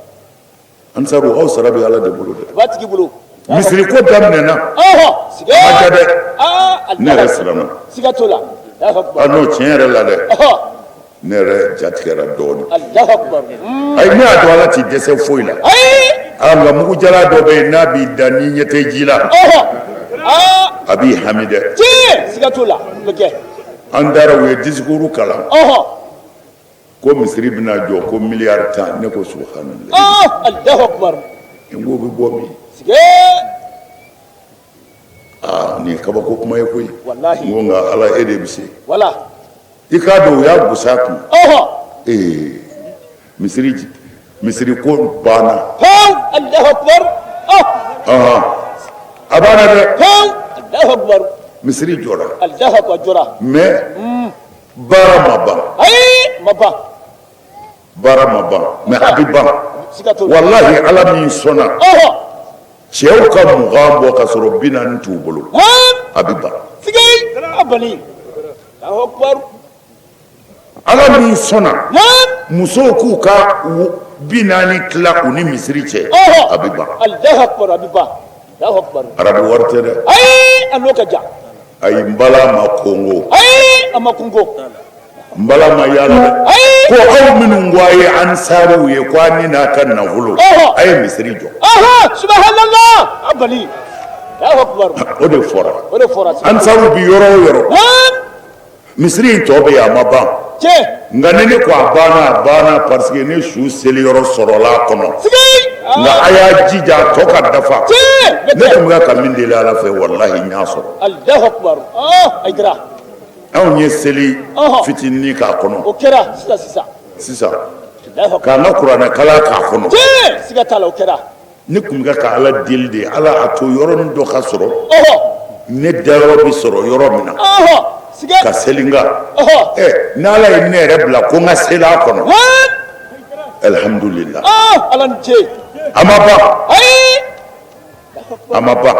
Ansaru, aw sara bɛ Ala de bolo dɛ. A b'a tigi bolo. Misiri ko daminɛna. Ɔhɔ, sige. A ma diya dɛ. Aa, Ne yɛrɛ siranna. Siga t'o la. Alahu akubaru. Ah non, tiɲɛ yɛrɛ la dɛ. Ɔhɔ. Ne yɛrɛ ja tigɛra dɔɔnin. Alahu akubaru. Ayi, ne y'a dɔn Ala t'i dɛsɛ foyi la. Ayi. Aa, nka mugujala dɔ bɛ yen, n'a b'i da n'i ɲɛ tɛ ji la. Ɔhɔ. Aa. A b'i hami dɛ. Tiɲɛ, siga t'o la. O bɛ kɛ. An taara, u ye discours kalan. Ɔhɔ. Ko misiri bɛna jɔ ko miliyari 10, ne ko subhanallah. Aa, Alahu akubaru. N ko bɛ bɔ min? Sige. Aa, nin ye kabako kuma ye koyi. Walahi. N ko nka Ala, e de bɛ se. Wala. I k'a dɔn u y'a gosi a kun. Ɔhɔ. Ee, misiri ko banna. Pewu, Alahu akubaru. Ɔhɔn, a banna dɛ. Pewu, Alahu akubaru. Misiri jɔra. Alahu akubaru, jɔra. Mais baara ma ban. Ayi, ma ban. Baara ma ban, mais a bɛ ban. Siga t'o la. Walahi, Ala min sɔnna. Ɔhɔ. Cɛw ka 20 bɔ ka sɔrɔ 40 t'u bolo. A bɛ ban. Sige, a bani. Alahu akubaru. Ala min sɔnna. Musow k'u ka 40 tila u ni misiri cɛ. Ɔhɔ. A bɛ ban. Alahu akubaru, a bɛ ban. Alahu akubaru. Arabu wari tɛ dɛ. Ayi, a n'o ka jan. Ayi, n bala ma kongo. Ayi, a ma kongo. N bala ma yaala dɛ. Ayi. Ko aw minnu ko a ye ansaruw ye, ko a ni n'a ka nafolo. Ɔhɔ. A ye misiri jɔ. Ɔhɔ, subhanallah, a bali. Alahu akubaru. O de fɔra. O de fɔra. Ansaruw bi yɔrɔ o yɔrɔ. Misiri in tɔ bɛ yen, a ma ban. Tiɲɛ. Nka ni ne ko a banna, a banna, parce que ne su seli yɔrɔ sɔrɔla a kɔnɔ. Nka a y'a jija a tɔ ka dafa. Ne tun bɛ ka min deli Ala fɛ, walahi n y'a sɔrɔ. Alahu akibaru. Hayidara. Anw ye seli fitinin k'a kɔnɔ. O kɛra sisan sisan. Sisan k'an ka kuranɛ kalan k'a kɔnɔ. Siga t'a la, o kɛra. Ne tun bɛ ka Ala deli de, Ala a to yɔrɔnin dɔ ka sɔrɔ, ne dayɔrɔ bɛ sɔrɔ yɔrɔ min na ka seli. Nka ɛ n'Ala ye ne yɛrɛ bila ko n ka seli a kɔnɔ, alihamudulila. Ala ni ce. A ma ban, a ma ban.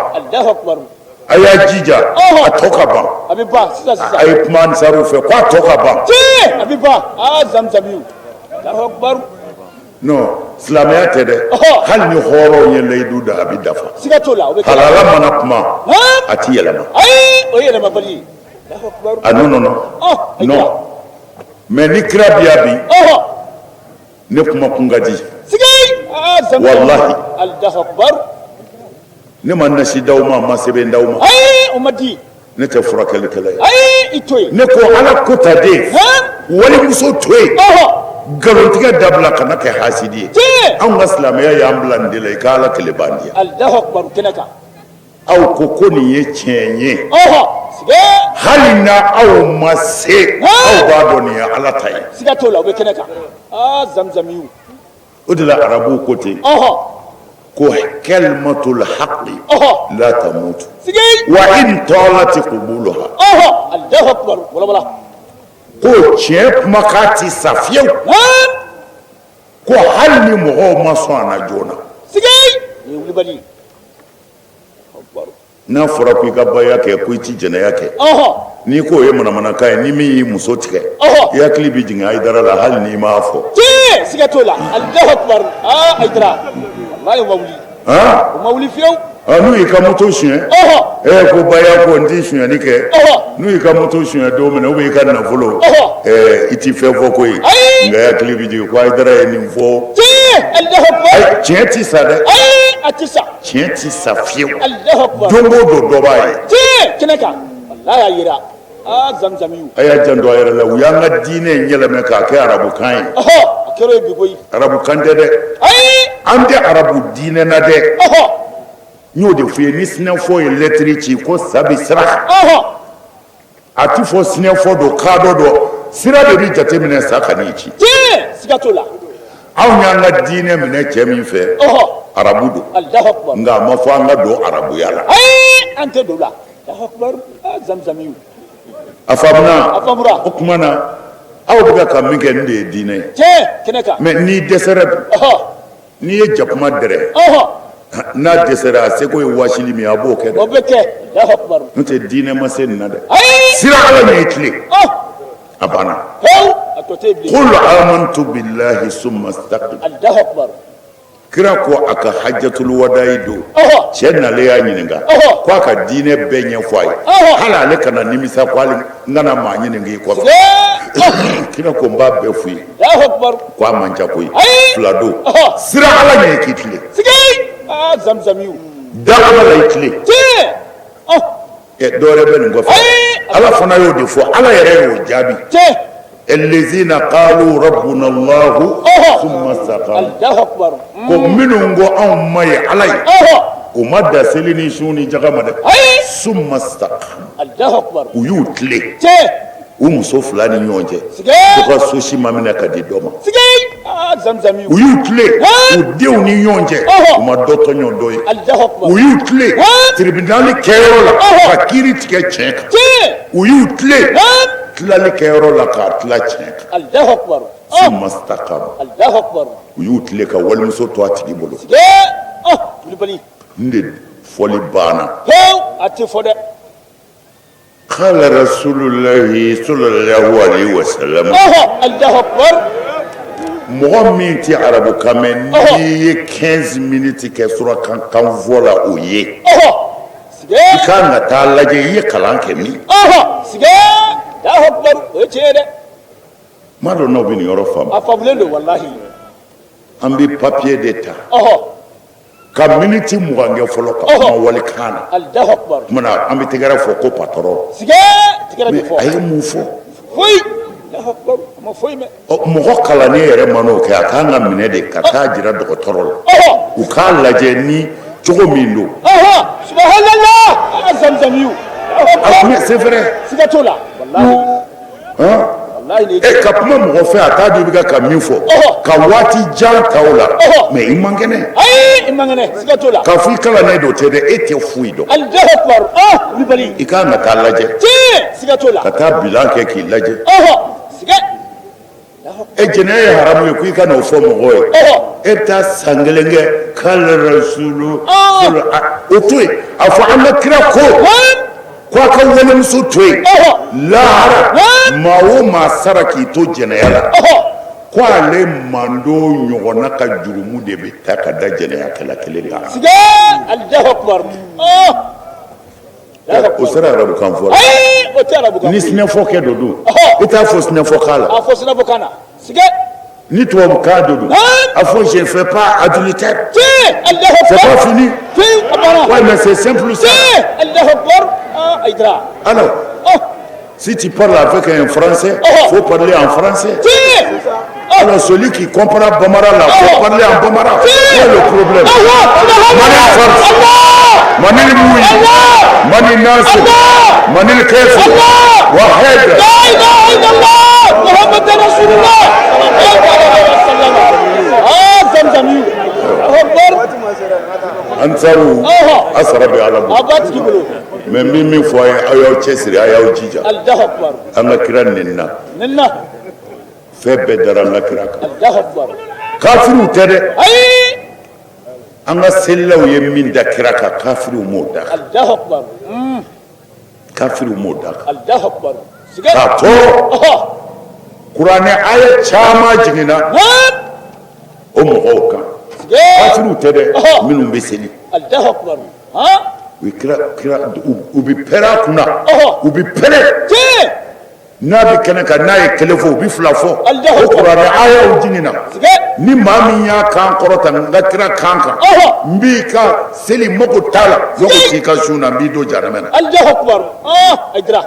A y'a jija a tɔ ka ban. A bɛ ban sisan sisan. A ye kuma ansariw fɛ ko a tɔ ka ban. A bɛ ban. Aa, zamzamiw, Alahu akibaru. Non, silamɛya tɛ dɛ. Hali ni hɔrɔnw ye layidu da, a bɛ dafa. Siga t'o la, o bɛ kɛ. Halala mana kuma, a ti yɛlɛma. Ayi, o ye yɛlɛmabali ye. Ah non, non, non, non, mais ni kira bi yan bi, ne kuma kun ka di. Walahi. Alahu akibaru. Ne ma nasi d'aw ma, ma sɛbɛn d'aw ma. Ayi, o ma di. Ne tɛ furakɛlikɛla ye. Ayi, i to yen. Ne ko Ala ko ta den, walimuso to yen, nkalontigɛ dabila, kana kɛ hasidi ye. Anw ka silamɛya y'an bila nin de la, i ka Ala kelen ban diya. Alahu akibaru, kɛnɛ kan. Aw ko ko nin ye tiɲɛ ye, hali na aw ma se, aw b'a dɔn nin ye Ala ta ye. Siga t'o la, o bɛ kɛnɛ kan. Aa, zamzamiw. O de la arabuw ko ten ko kalimatul haqi la tamutu wa in talati qubuluha. Allahu akbar, wala. Ko tiɲɛ kumakan ti sa fiyewu, ko hali ni mɔgɔw ma sɔn a na joona. Nin ye wulibali. N'a fɔra ko i ka baya kɛ, ko i ti jɛnɛya kɛ, n'i k'o ye manamanakan ye, ni min y'i muso tigɛ, i hakili bɛ jigin Hayidara la hali n'i m'a fɔ. Tiɲɛ, siga t'o la. Alahu akibaru. Aa, Hayidara, walayi, o ma wuli. O ma wuli fiyewu. N'u y'i ka moto suɲɛ, ko baya ko n ti suɲɛni kɛ, n'u y'i ka moto suɲɛ don min na, ou bien i ka nafolo, i ti fɛn fɔ koyi, nka i hakili bɛ jigin ko Hayidara ye nin fɔ. Tiɲɛ, tiɲɛ ti sa dɛ. Ayi, a ti sa. Tiɲɛ ti sa fiyewu. Don o don dɔ b'a ye. Tiɲɛ, kɛnɛ kan, walayi, a yera. Aa, zamzamiw. A y'a janto a yɛrɛ la, u y'an ka diinɛ in yɛlɛmɛ k'a kɛ arabukan ye. A kɛra ye bi koyi. Arabukan tɛ dɛ. Ayi. An tɛ arabu diinɛ na dɛ. N y'o de f'i ye, ni sinafɔ ye lɛtiri ci ko sa bɛ sira kan, a ti fɔ sinafɔ don, kadɔ don, sira de bɛ jateminɛ sa ka n'i ci. Tiɲɛ, siga t'o la. Anw y'an ka diinɛ minɛ cɛ min fɛ, arabu don, nka a ma fɔ an ka don arabuya la. Ayi, an tɛ don la. Zamzamiw. A faamuna? A faamura. O tuma na, aw bɛ ka min kɛ nin de ye diinɛ ye. Tiɲɛ, kɛnɛ kan. Mais n'i dɛsɛra dun, n'i ye jakuma dɛrɛ, n'a dɛsɛra, a seko ye wasili min ye, a b'o kɛ dɛ. O bɛ kɛ. N'o tɛ diinɛ ma se nin na dɛ. Siran Ala ɲɛ, i tilen, a banna. Qul amantu billahi summa istaqim. Kira ko a ka hajjatul wadayi don, cɛ nalen y'a ɲininka ko a ka diinɛ bɛɛ ɲɛfɔ a ye, hali ale kana nimisa ko hali n kana maa ɲininka i kɔfɛ. Kira ko n b'a bɛɛ f'i ye. Ko a man ca koyi, fila don: siran Ala ɲɛ, k'i tilen, da Ala la, i tilen. Dɔwɛrɛ bɛ nin kɔfɛ? Ala fana y'o de fɔ, Ala yɛrɛ y'o jaabi: allazina qalu rabbuna Allahu summa istaqamu. Ko minnu ko anw ma ye Ala ye, u ma da seli ni sun ni jaga ma dɛ. Summa istaqamu, u y'u tilen u muso fila ni ɲɔgɔn cɛ, dɔ ka so si ma minɛ ka di dɔ ma. U y'u tilen u denw ni ɲɔgɔn cɛ, u ma dɔ tɔɲɔ dɔ ye. U y'u tilen tribunal kɛyɔrɔ la ka kiiri tigɛ tiɲɛ kan. U y'u tilen tilali kɛyɔrɔ la k'a tila tiɲɛ kan. Summa istaqamu, u y'u tilen ka walimuso to a tigi bolo. N de fɔli banna. A tɛ fɔ dɛ. Qala rasulullahi sallallahu alaihi wasallam. Allahu akbar. Mɔgɔ min tɛ arabukan mɛn, n'i ye 15 minutes kɛ surakan kan fɔ la, o ye i kan ka taa lajɛ i ye kalan kɛ min. Allahu akbar, o ye tiɲɛ ye dɛ. N m'a dɔn n'aw bɛ nin yɔrɔ faamu. A faamulen don, walahi. An bɛ papier de ta ka miniti 20 kɛ fɔlɔ ka kuma walikan na. Allahu akbar. Tuma na, an bɛ tɛgɛrɛ fɔ ko patɔrɔn. Tɛgɛrɛ bɛ fɔ. A ye mun fɔ? Foyi. Mɔgɔ kalannen yɛrɛ man'o kɛ, a kan ka minɛ de ka taa jira dɔgɔtɔrɔ la, u k'a lajɛ ni cogo min don. Subhanallah, zamzamiyu. C'est vrai. Siga t'o la, walahi. Walahi. E ka kuma mɔgɔ fɛ, a t'a dɔn i bɛ ka min fɔ, ka waati jan ta o la, mais i man kɛnɛ. Ayi, i man kɛnɛ, siga t'o la. K'a fɔ i kalannen don tɛ dɛ, e tɛ foyi dɔn. Allahu akbar, ah, wulibali. I kan ka taa lajɛ. Tiɲɛ, siga t'o la. Ka taa bilan kɛ k'i lajɛ. Siga. E, jɛnɛya ye haramu ye, ko i ka n'o fɔ mɔgɔw ye. E bɛ taa san kelen kɛ k'ale rasulu, o to yen, a fɔ an ka kira ko ko a ka walimuso to yen. Lahara, maa o maa sara k'i to jɛnɛya la, ko ale mando ɲɔgɔnna ka jurumu de bɛ ta ka da jɛnɛyakɛla kelen kan. Siga, Allahu akbar. O sera arabukan fɔ la. Ayi, o tɛ arabukan. Ni sinafɔkɛ dɔ don, i t'a fɔ sinafɔkan la. A fɔ sinafɔkan na, siga. Ni tubabukan dɔ don, a fɔ je ne fais pas adultère. Tiɲɛ, Allahu akbar. C'est pas fini. Tiɲɛ, a banna. Ouais, mais c'est simple ça. Tiɲɛ, Allahu akbar. Ah, Aïdara. Alors, si tu parles avec un français, il faut parler en français. Tiɲɛ. Alors celui qui comprend Bambara là, il faut parler en Bambara. Où est le problème? Manil Fard, Manil Moui, Manil Nasir, Manil Kefir, Wahed. La ilaha illallah, Muhammad Rasulullah. Ah, Zamzamiyu. Allahu akbar. Ansaru, a sara bɛ Ala bolo. A b'a tigi bolo. Mais n bɛ min fɔ a ye, aw y'aw cɛsiri, a y'aw jija. Allahu akbar. An ka kira nenina. Nenina. Fɛn bɛɛ dara an ka kira kan. Allahu akbar. Kafiriw tɛ dɛ. Ayi. An ka selilaw ye min da kira kan, kafiriw m'o da kan. Allahu akbar. Kafiriw m'o da kan. Allahu akbar. Siga. K'a tɔɔrɔ. Kuranɛ aya caman jiginna o mɔgɔw kan. Siga. Kafiriw tɛ dɛ, minnu bɛ seli. Allahu akbar. U ye kira kira u bɛ pɛrɛn a kunna. U bɛ pɛrɛn. Tiɲɛ. N'a bɛ kɛnɛ kan, n'a ye kelen fɔ, u bɛ fila fɔ. O kuranɛ ayaw jiginna. Ni maa min y'a kan kɔrɔta n ka kira kan kan, n b'i ka seli mako t'a la, mako t'i ka sun na, n b'i don jahanama na. Allahu akbar. Ah, Aïdara.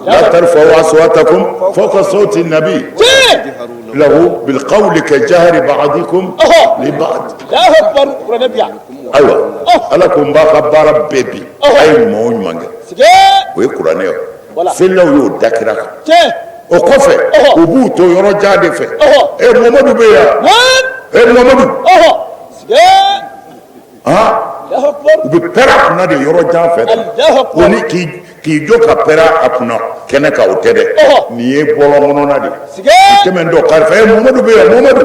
La tarfa'u aswatakum fawqa sawti nabi lahu bil qawli ka jahri ba'dikum li ba'd. Allahu akbar, kuranɛ bi yan. Ayiwa, Ala ko n b'a ka baara bɛɛ bi, a ye ɲuman o ɲuman kɛ. O ye kuranɛ ye. Selilaw y'o da kira kan. O kɔfɛ, u b'u to yɔrɔ jan de fɛ. E Muhamadu bɛ yan. E Muhamadu. U bɛ pɛrɛn a kunna de yɔrɔ jan fɛ. O ni k'i jɔ ka pɛrɛn a kunna kɛnɛ kan, o tɛ dɛ. Nin ye bɔlɔn kɔnɔna de ye. Tɛmɛ dɔ karifa, e Muhamadu bɛ yan, Muhamadu.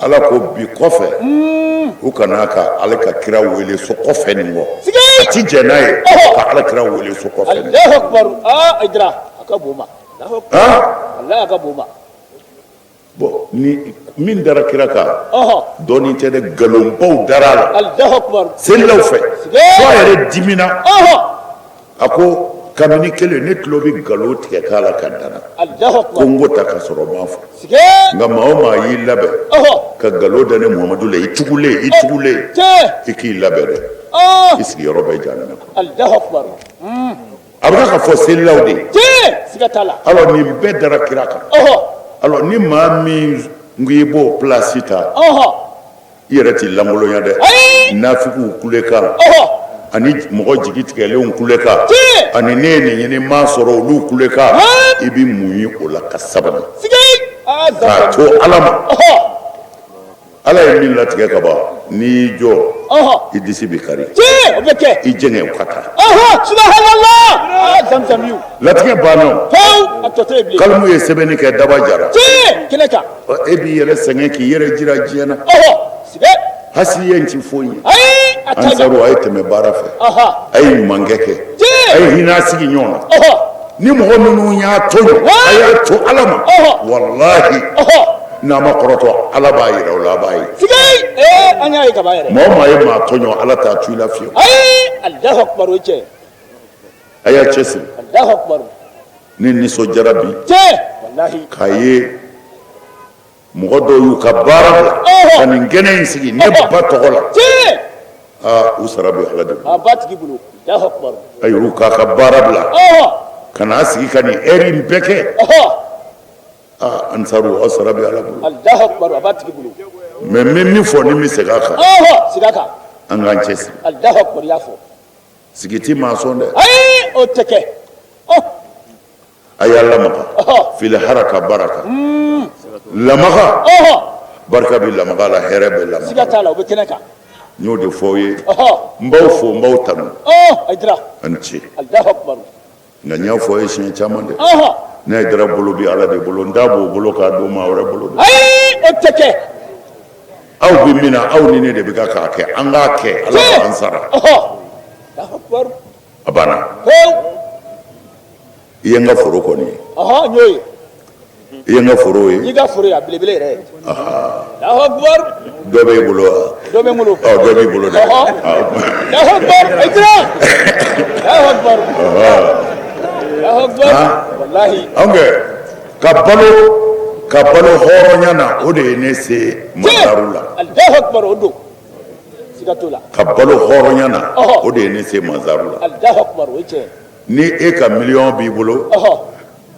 Ala ko bi kɔfɛ, u kana ka ale ka kira wele so kɔfɛ nin kɔ. A ti jɛn n'a ye ka ala kira wele so kɔfɛ nin. Allahu akbar. Ah, Aïdara, a ka bon ma. Wallahi, a ka bon ma. Bon, ni min dara kira kan, dɔɔnin tɛ dɛ, nkalonbaw dara a la. Allahu akbar. Selilaw fɛ. Fo a yɛrɛ dimina. A ko kabini kelen ne tulo bɛ nkalon tigɛ k'a la ka dana. Ko n ko ta ka sɔrɔ n m'a fɔ. Nka maa o maa y'i labɛn ka nkalon da ne Muhamadu la, i tugulen, i tugulen, i k'i labɛn dɛ, i sigiyɔrɔ bɛ jahanama kɔnɔ. A bɛ ka fɔ selilaw de ye. Alors nin bɛɛ dara kira kan. Alors ni maa min ko i b'o place ta, i yɛrɛ t'i lankolonya dɛ. Nafigiw kulekan ani mɔgɔ jigi tigɛlenw kulekan ani ne ye nin ɲini m'a sɔrɔ, olu kulekan, i bɛ muɲu o la ka sabali k'a to Ala ma. Ala ye min latigɛ ka ban, n'i y'i jɔ, i disi bɛ kari, i jɛngɛ o ka taa. Latigɛ banna, kalimu ye sɛbɛnni kɛ, daba jara. E b'i yɛrɛ sɛgɛn k'i yɛrɛ jira diɲɛ na. Hasidiya in ti foyi ye. Ansaru, a ye tɛmɛ baara fɛ, a ye ɲumankɛ kɛ, a ye hinɛ sigi ɲɔgɔn na. Ni mɔgɔ minnu y'a tɔɲɔ, a y'a to Ala ma. Walahi, n'a ma kɔrɔtɔ, Ala b'a yira o la, a b'a ye. An y'a ye kaban yɛrɛ. Maa o maa ye maa tɔɲɔ, Ala t'a to i la fiyewu. Alahu akbar, o cɛ. A y'a cɛsiri. Alahu akbar. Ne nisɔndiyara bi. Tiɲɛ. Walahi. K'a ye mɔgɔ dɔw y'u ka baara bila ka nin kɛnɛ in sigi ne ba tɔgɔ la. Tiɲɛ. Aa, u sara bɛ Ala de bolo. A b'a tigi bolo. Alahu akbar. A y'u k'a ka baara bila. Ka n'a sigi ka nin heure in bɛɛ kɛ. Aa, ansaru, aw sara bɛ Ala bolo. Alahu akibaru, a b'a tigi bolo. Mais n bɛ min fɔ ni n bɛ segin a kan. Segin a kan. An k'an cɛ siri. Alahu akibaru, i y'a fɔ. Sigi ti maa sɔn dɛ. Ayi, o tɛ kɛ. A y'a lamaga. Fil haraka baraka. Lamaga. Barika bɛ lamaga la, hɛrɛ bɛ lamaga. Siga t'a la, o bɛ kɛnɛ kan. N y'o de fɔ aw ye. N b'aw fo, n b'aw tanu. Hayidara. A ni ce. Alahu akibaru. Nka n y'a fɔ aw ye siɲɛ caman dɛ. Ne Hayidara bolo bɛ Ala de bolo, n t'a b'o bolo k'a don maa wɛrɛ bolo dɛ. Ayi, o tɛ kɛ. Aw bɛ min na, aw ni ne de bɛ ka k'a kɛ, an k'a kɛ, Ala b'an sara. A banna. I ye n ka foro kɔni ye. N y'o ye. I ye n ka foro ye. I ka foro ye a belebele yɛrɛ ye. Alahu akibaru. Dɔ b'e bolo wa? Dɔ bɛ n bolo. Ɔ, dɔ b'i bolo dɛ. Alahu akibaru, Hayidara. Alahu akibaru. Alahu akibaru. Walahi. Anw kɛ ka balo hɔrɔnya na, o de ye ne se Mazaru la. Alahu akibaru, o don. Siga t'o la. Ka balo hɔrɔnya na, o de ye ne se Mazaru la. Alahu akibaru, o ye tiɲɛ ye. Ni e ka miliyɔn b'i bolo.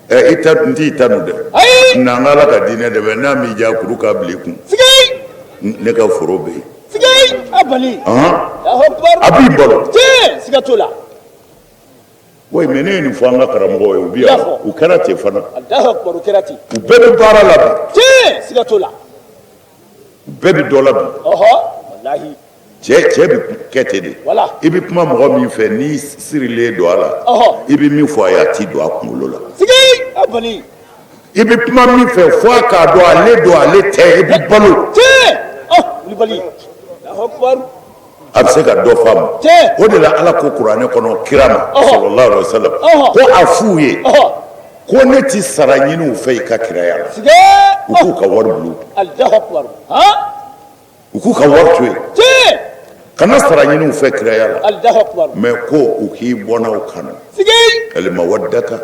I ta n t'i tanu dɛ. Ayi. N'an ka Ala ka diinɛ dɛmɛ, n'a m'i diya, kuru k'a bila i kun. Ne ka foro bɛ yen. A bali. Alahu akibaru. A b'i balo. Tiɲɛ, siga t'o la. Oui, mais ne ye nin fɔ an ka karamɔgɔw ye, u bi yan, u kɛra ten fana. Alahu akibaru, u kɛra ten. U bɛɛ bɛ baara la bi. Tiɲɛ, siga t'o la. U bɛɛ bɛ dɔ la bi. Walahi. Cɛ bɛ kɛ ten de. Wala. I bɛ kuma mɔgɔ min fɛ, n'i sirilen don a la. I bɛ min fɔ a ye, a t'i don a kunkolo la. A bali. I bɛ kuma min fɛ, fo a k'a dɔn ale don, ale tɛ, i bɛ balo. Tiɲɛ. Wulibali. Alahu akibaru. A bɛ se ka dɔ faamu. O de la Ala ko kuranɛ kɔnɔ kira ma. Sallallahu alaihi wa sallam. Ko a f'u ye. Ko ne ti sara ɲini u fɛ i ka kiraya la. U k'u ka wari bila u kun. Alahu akibaru. U k'u ka wari to yen. Kana sara ɲini u fɛ kiraya la. Alahu akibaru. Mais ko u k'i bɔnnaw kanu. Al mawaddata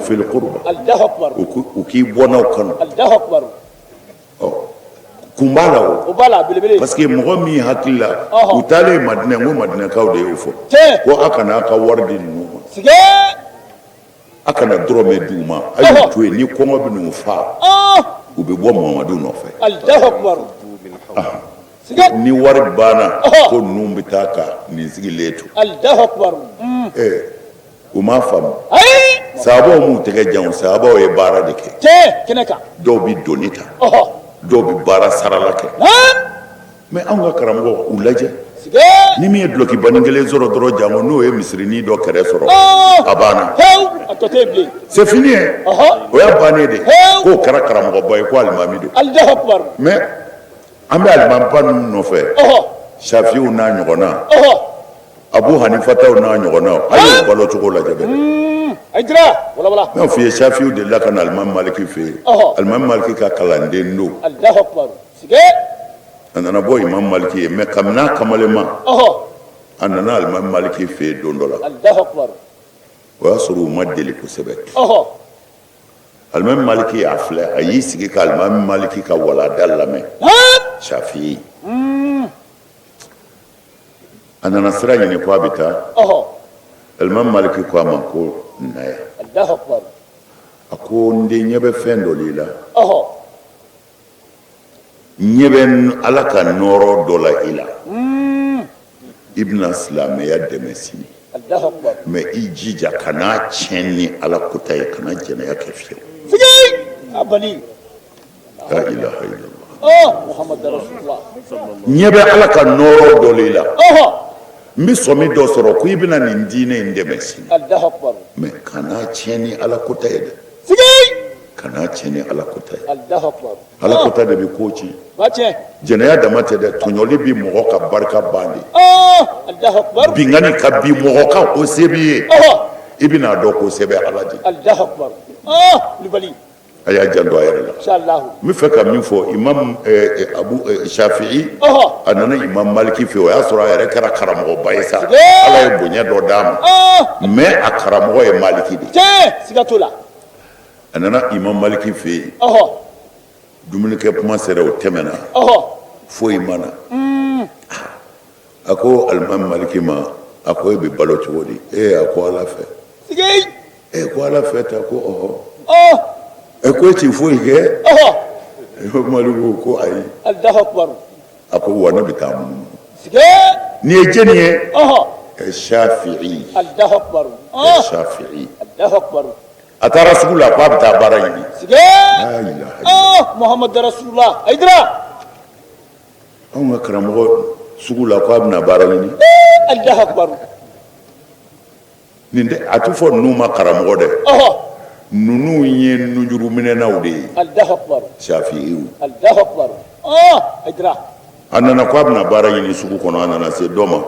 fil qurba. Alahu akibaru. U k'i bɔnnaw kanu. Alahu akibaru. Ɔ, kun b'a la o. O b'a la, belebele. Parce que mɔgɔ min hakili la, u taalen Madinɛ, n ko Madinɛkaw de y'o fɔ. Ko a kana a ka wari di ninnu ma. A kana dɔrɔmɛ d'u ma. A y'u to yen, ni kɔngɔ bɛ n'u fa, u bɛ bɔ Mamadu nɔfɛ. Alahu akibaru. Ni wari banna, ko ninnu bɛ taa ka nin sigilen to. Alahu akibaru. Ɛɛ, u m'a faamu. Ayi. Sahabaw m'u tɛgɛ jan, sahabaw ye baara de kɛ. Tiɲɛ, kɛnɛ kan. Dɔw bɛ doni ta. Dɔw bɛ baara sarala kɛ. Mais anw ka karamɔgɔ, u lajɛ. Ni min ye dulɔkibanin kelen sɔrɔ dɔrɔn, jango n'o ye misirinin dɔ kɛrɛ sɔrɔ, a banna. A tɔ tɛ yen bilen. C'est fini ye. O y'a bannen de. K'o kɛra karamɔgɔba ye, ko alimami don. Alahu akibaru. Mais an bɛ alimamiba ninnu nɔfɛ. Shafiw n'a ɲɔgɔnna. Abu Hanifataw n'a ɲɔgɔnna, a y'o balo cogo lajɛ bɛɛ. Hayidara, wala wala. N y'a f'i ye, Shafiw delila ka na alimami Maliki fɛ yen. Alimami Maliki ka kalanden don. Alahu akibaru. A nana bɔ imam Maliki ye, mais kabini a kamalenma, a nana alimami Maliki fɛ yen don dɔ la. Alahu akibaru. O y'a sɔrɔ u ma deli kosɛbɛ. Alimami Maliki y'a filɛ, a y'i sigi ka alimami Maliki ka walada lamɛn. Shafi. A nana sira ɲini ko a bɛ taa. Alimami Maliki ko a ma ko na yan. Alahu akibaru. A ko n den, ɲɛ bɛ fɛn dɔ i la. Ɲɛ bɛ Ala ka nɔɔrɔ dɔ la i la. I bɛna silamɛya dɛmɛ sini. Alahu akibaru. Mais i jija kan'a tiɲɛ ni Ala kota ye, kana jɛnɛya kɛ fiyewu. A bali. La ilaha illallah. Muhammad rasulullah. Ɲɛ bɛ Ala ka nɔɔrɔ dɔ la i la. N bɛ sɔmi dɔ sɔrɔ ko i bɛna nin diinɛ in dɛmɛ sini. Alahu akibaru. Mais kan'a tiɲɛ ni Ala kota ye dɛ. Kan'a tiɲɛ ni Ala kota ye. Alahu akibaru. Ala kota de bɛ ko tiɲɛ. Ba tiɲɛ. Jɛnɛya dama tɛ dɛ, tɔɲɔli bɛ mɔgɔ ka barika ban de. Alahu akibaru. Binkanni ka bin mɔgɔ kan, ko se b'i ye. I bɛna dɔn ko se bɛ Ala de. Alahu akibaru. Kulubali. A y'a janto a yɛrɛ la. Inshallah. N bɛ fɛ ka min fɔ, imam Abu Shafi'i, a nana imam Maliki fɛ, o y'a sɔrɔ a yɛrɛ kɛra karamɔgɔba ye sa. Ala ye bonya dɔ d'a ma. Mais a karamɔgɔ ye Maliki de ye. Tiɲɛ, siga t'o la. A nana imam Maliki fɛ yen. Dumunikɛ kuma sera, o tɛmɛna. Foyi ma na. A ko alimami Maliki ma, a ko e bɛ balo cogo di? Ee, a ko Ala fɛ. E ko Ala fɛ ta ko ɔhɔ. Ɛ ko e ti foyi kɛ. Imam Maliki ko ayi. Alahu akibaru. A ko wa ne bɛ taa munumunu. Nin ye jɛni ye? Shafi'i. Alahu akibaru. Shafi'i. Alahu akibaru. A taara sugu la k'a bɛ taa baara ɲini. La ilaha. Muhamadu rasulullah Hayidara. Anw ka karamɔgɔ sugu la k'a bɛna baara ɲini. Alahu akibaru. Nin tɛ a tɛ fɔ ninnu ma karamɔgɔ dɛ. Ninnu ye nunjuruminɛnaw de ye. Alahu akibaru. Shafi'iw. Alahu akibaru. Hayidara. A nana ko a bɛna baara ɲini sugu kɔnɔ, a nana se dɔ ma.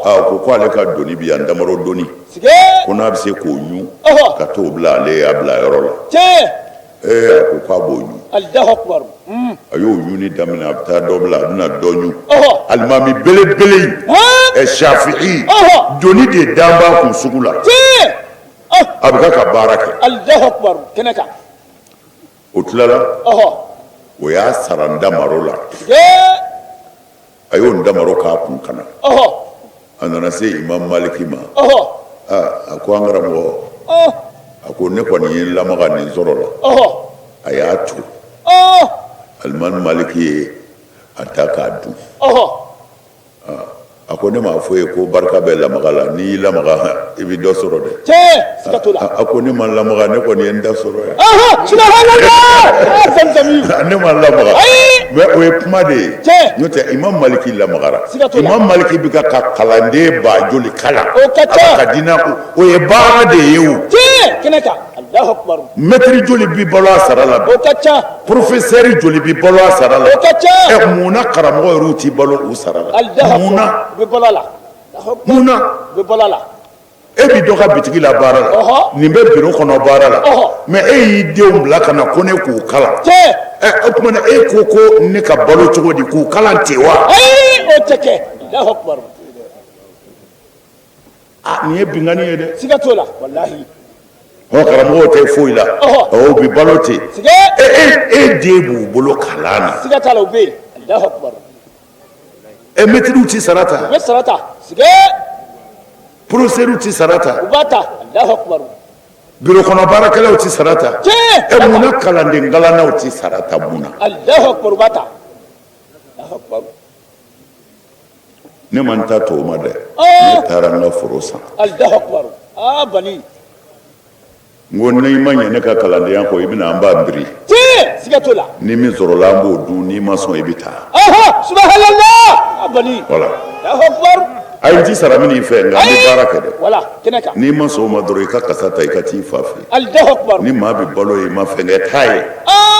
A ko ko ale ka doni bi yan, damaro doni. Ko n'a bɛ se k'o ɲun ka t'o bila ale y'a bila yɔrɔ la. Ee a ko k'a b'o ɲun. Alahu akibaru. A y'o ɲunni daminɛ, a bɛ taa dɔ bila, a bɛna dɔ ɲun. Alimami belebele in, ɛ Shafi'i, doni de dan b'a kun sugu la. A bɛ ka baara kɛ. Alahu akibaru kɛnɛ kan. O tilala, o y'a sara damaro la. A y'o damaro k'a kun ka na. A nana se Imam Maliki ma. A ko an karamɔgɔ, a ko ne kɔni ye n lamaga nin sɔrɔ la. A y'a tu. Alimami Maliki ye a ta k'a dun. A ko ne m'a fɔ ye ko barika bɛ lamaga la, n'i y'i lamaga i bɛ dɔ sɔrɔ dɛ. Tiɲɛ, siga t'o la. A ko ne ma lamaga, ne kɔni ye n ta sɔrɔ yan. Subhanallah, zamzami. Ne ma lamaga. Ayi. Mais o ye kuma de ye. Tiɲɛ. N'o tɛ Imam Maliki lamagara. Siga t'o la. Imam Maliki bɛ ka kalanden ba joli kalan. O ka ca. A ka diinɛ ko o ye baara de ye o. Tiɲɛ, kɛnɛ kan. Alahu akibaru. Mɛtiri joli bi balo a sara la bi? O ka ca. Professeur joli bi balo a sara la? O ka ca. Ɛ mun na karamɔgɔ yɛrɛw ti balo u sara la? Alahu Mun na? akibaru. U bɛ balo a la. Alahu akibaru. Mun na? U bɛ balo a la. E bi dɔ ka bitigi la baara la. Nin bɛ biro kɔnɔ baara la. Mais e y'i denw bila ka na ko ne k'u kalan. Tiɲɛ. Ɛ o tuma na e ko ko ne ka balo cogo di k'u kalan ten wa? Ayi, o tɛ kɛ. Alahu akibaru. Aa nin ye binkanni ye dɛ. Siga t'o la walahi. Ɔ karamɔgɔw tɛ foyi la. Ɔ u bɛ balo ten. Siga. E e den b'u bolo kalan na. Siga t'a la, u bɛ yen. Alahu akibaru. Ɛ mɛtiriw ti sara ta. U bɛ sara ta. Siga. Professeurs ti sara ta. U b'a ta. Alahu akibaru. Biro kɔnɔ baarakɛlaw ti sara ta. Tiɲɛ. Ɛ mun na kalanden kalannaw ti sara ta mun na? Alahu akibaru, u b'a ta. Alahu akibaru. Ne ma n ta to o ma dɛ. Ne taara n ka foro san. Alahu akibaru. Aa bani. N ko n'i ma ɲɛ ne ka kalandenya kɔ, i bɛna an b'a biri. Tiɲɛ, siga t'o la. Ni min sɔrɔla an b'o dun, n'i ma sɔn i bɛ taa. Subhanallah. A bani. Voilà. Alahu akibaru. Ayi n ti sara min fɛ, nka n bɛ baara kɛ dɛ. Voilà, kɛnɛ kan. N'i ma sɔn o ma dɔrɔn i ka kasa ta i ka t'i fa fɛ yen. Alahu akibaru. Ni maa bɛ balo ye i ma fɛn kɛ taa ye.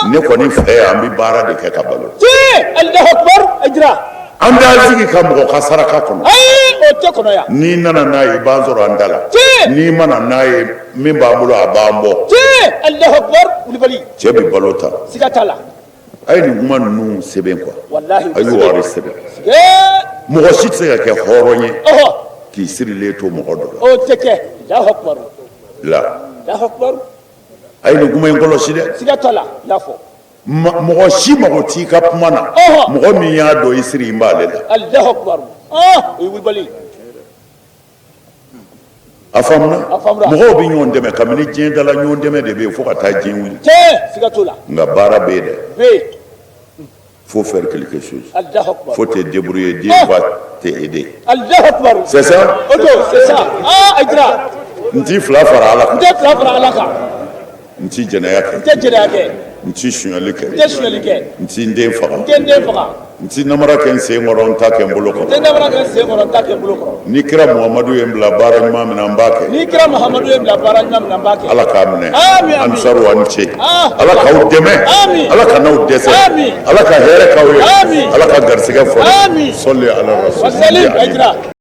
Ne kɔni fɛ yan an bɛ baara de kɛ ka balo. Tiɲɛ, Alahu akibaru. Hayidara. An t'an sigi ka mɔgɔ ka saraka kɔnɔ. Ayi, o tɛ kɔnɔ yan. N'i nana n'a ye i b'an sɔrɔ an da la. Tiɲɛ. N'i ma na n'a ye min b'an bolo a b'an bɔ. Tiɲɛ, Alahu akibaru. Wulibali. Cɛ bɛ balo ta. Siga t'a la. A ye nin kuma ninnu sɛbɛn quoi. Walahi. A y'o wari sɛbɛn. Mɔgɔ si tɛ se ka kɛ hɔrɔn ye. K'i sirilen to mɔgɔ dɔ la. O tɛ kɛ. Alahu akibaru. La. Alahu akibaru. A ye nin kuma in kɔlɔsi dɛ. Siga t'a la, n y'a fɔ. Mɔgɔ si mago t'i ka kuma na. Mɔgɔ min y'a dɔn i siri n b'ale la. Alahu akibaru. O ye wulibali. A faamuna? A faamuna. Mɔgɔw bɛ ɲɔgɔn dɛmɛ kabini diɲɛ dala, ɲɔgɔn dɛmɛ de bɛ yen fo ka taa diɲɛ wuli. Tiɲɛ, siga t'o la. Nka baara bɛ yen dɛ. Bɛ yen. Faut faire quelque chose. Allahu akbar. Faut te débrouiller, Dieu va t'aider. Allahu akbar. C'est ça? O don, c'est ça. Ah, Hayidara. N t'i fila fara Ala kan. N tɛ fila fara Ala kan. N t'i jɛnɛya kɛ. N tɛ jɛnɛya kɛ. N t'i sonyali kɛ. N tɛ sonyali kɛ. N t'i n den faga. N tɛ n den faga. N t'i namara kɛ n sen kɔrɔ, n ta kɛ n bolo kɔrɔ. N tɛ namara kɛ n sen kɔrɔ, n ta kɛ n bolo kɔrɔ. Ni kira Muhamadu ye n bila baara ɲuman min na, n b'a kɛ. Ni kira Muhamadu ye n bila baara ɲuman min na, n b'a kɛ. Ala k'a minɛ. Amin, amin. Ansaru a ni ce. Ah. Ala k'aw dɛmɛ. Amin. Ala kan'aw dɛsɛ. Amin. Ala ka hɛrɛ k'aw ye. Amin. Ala ka garisɛgɛ fɔ. Amin. Sɔli ala rasul. Wasalim, Hayidara.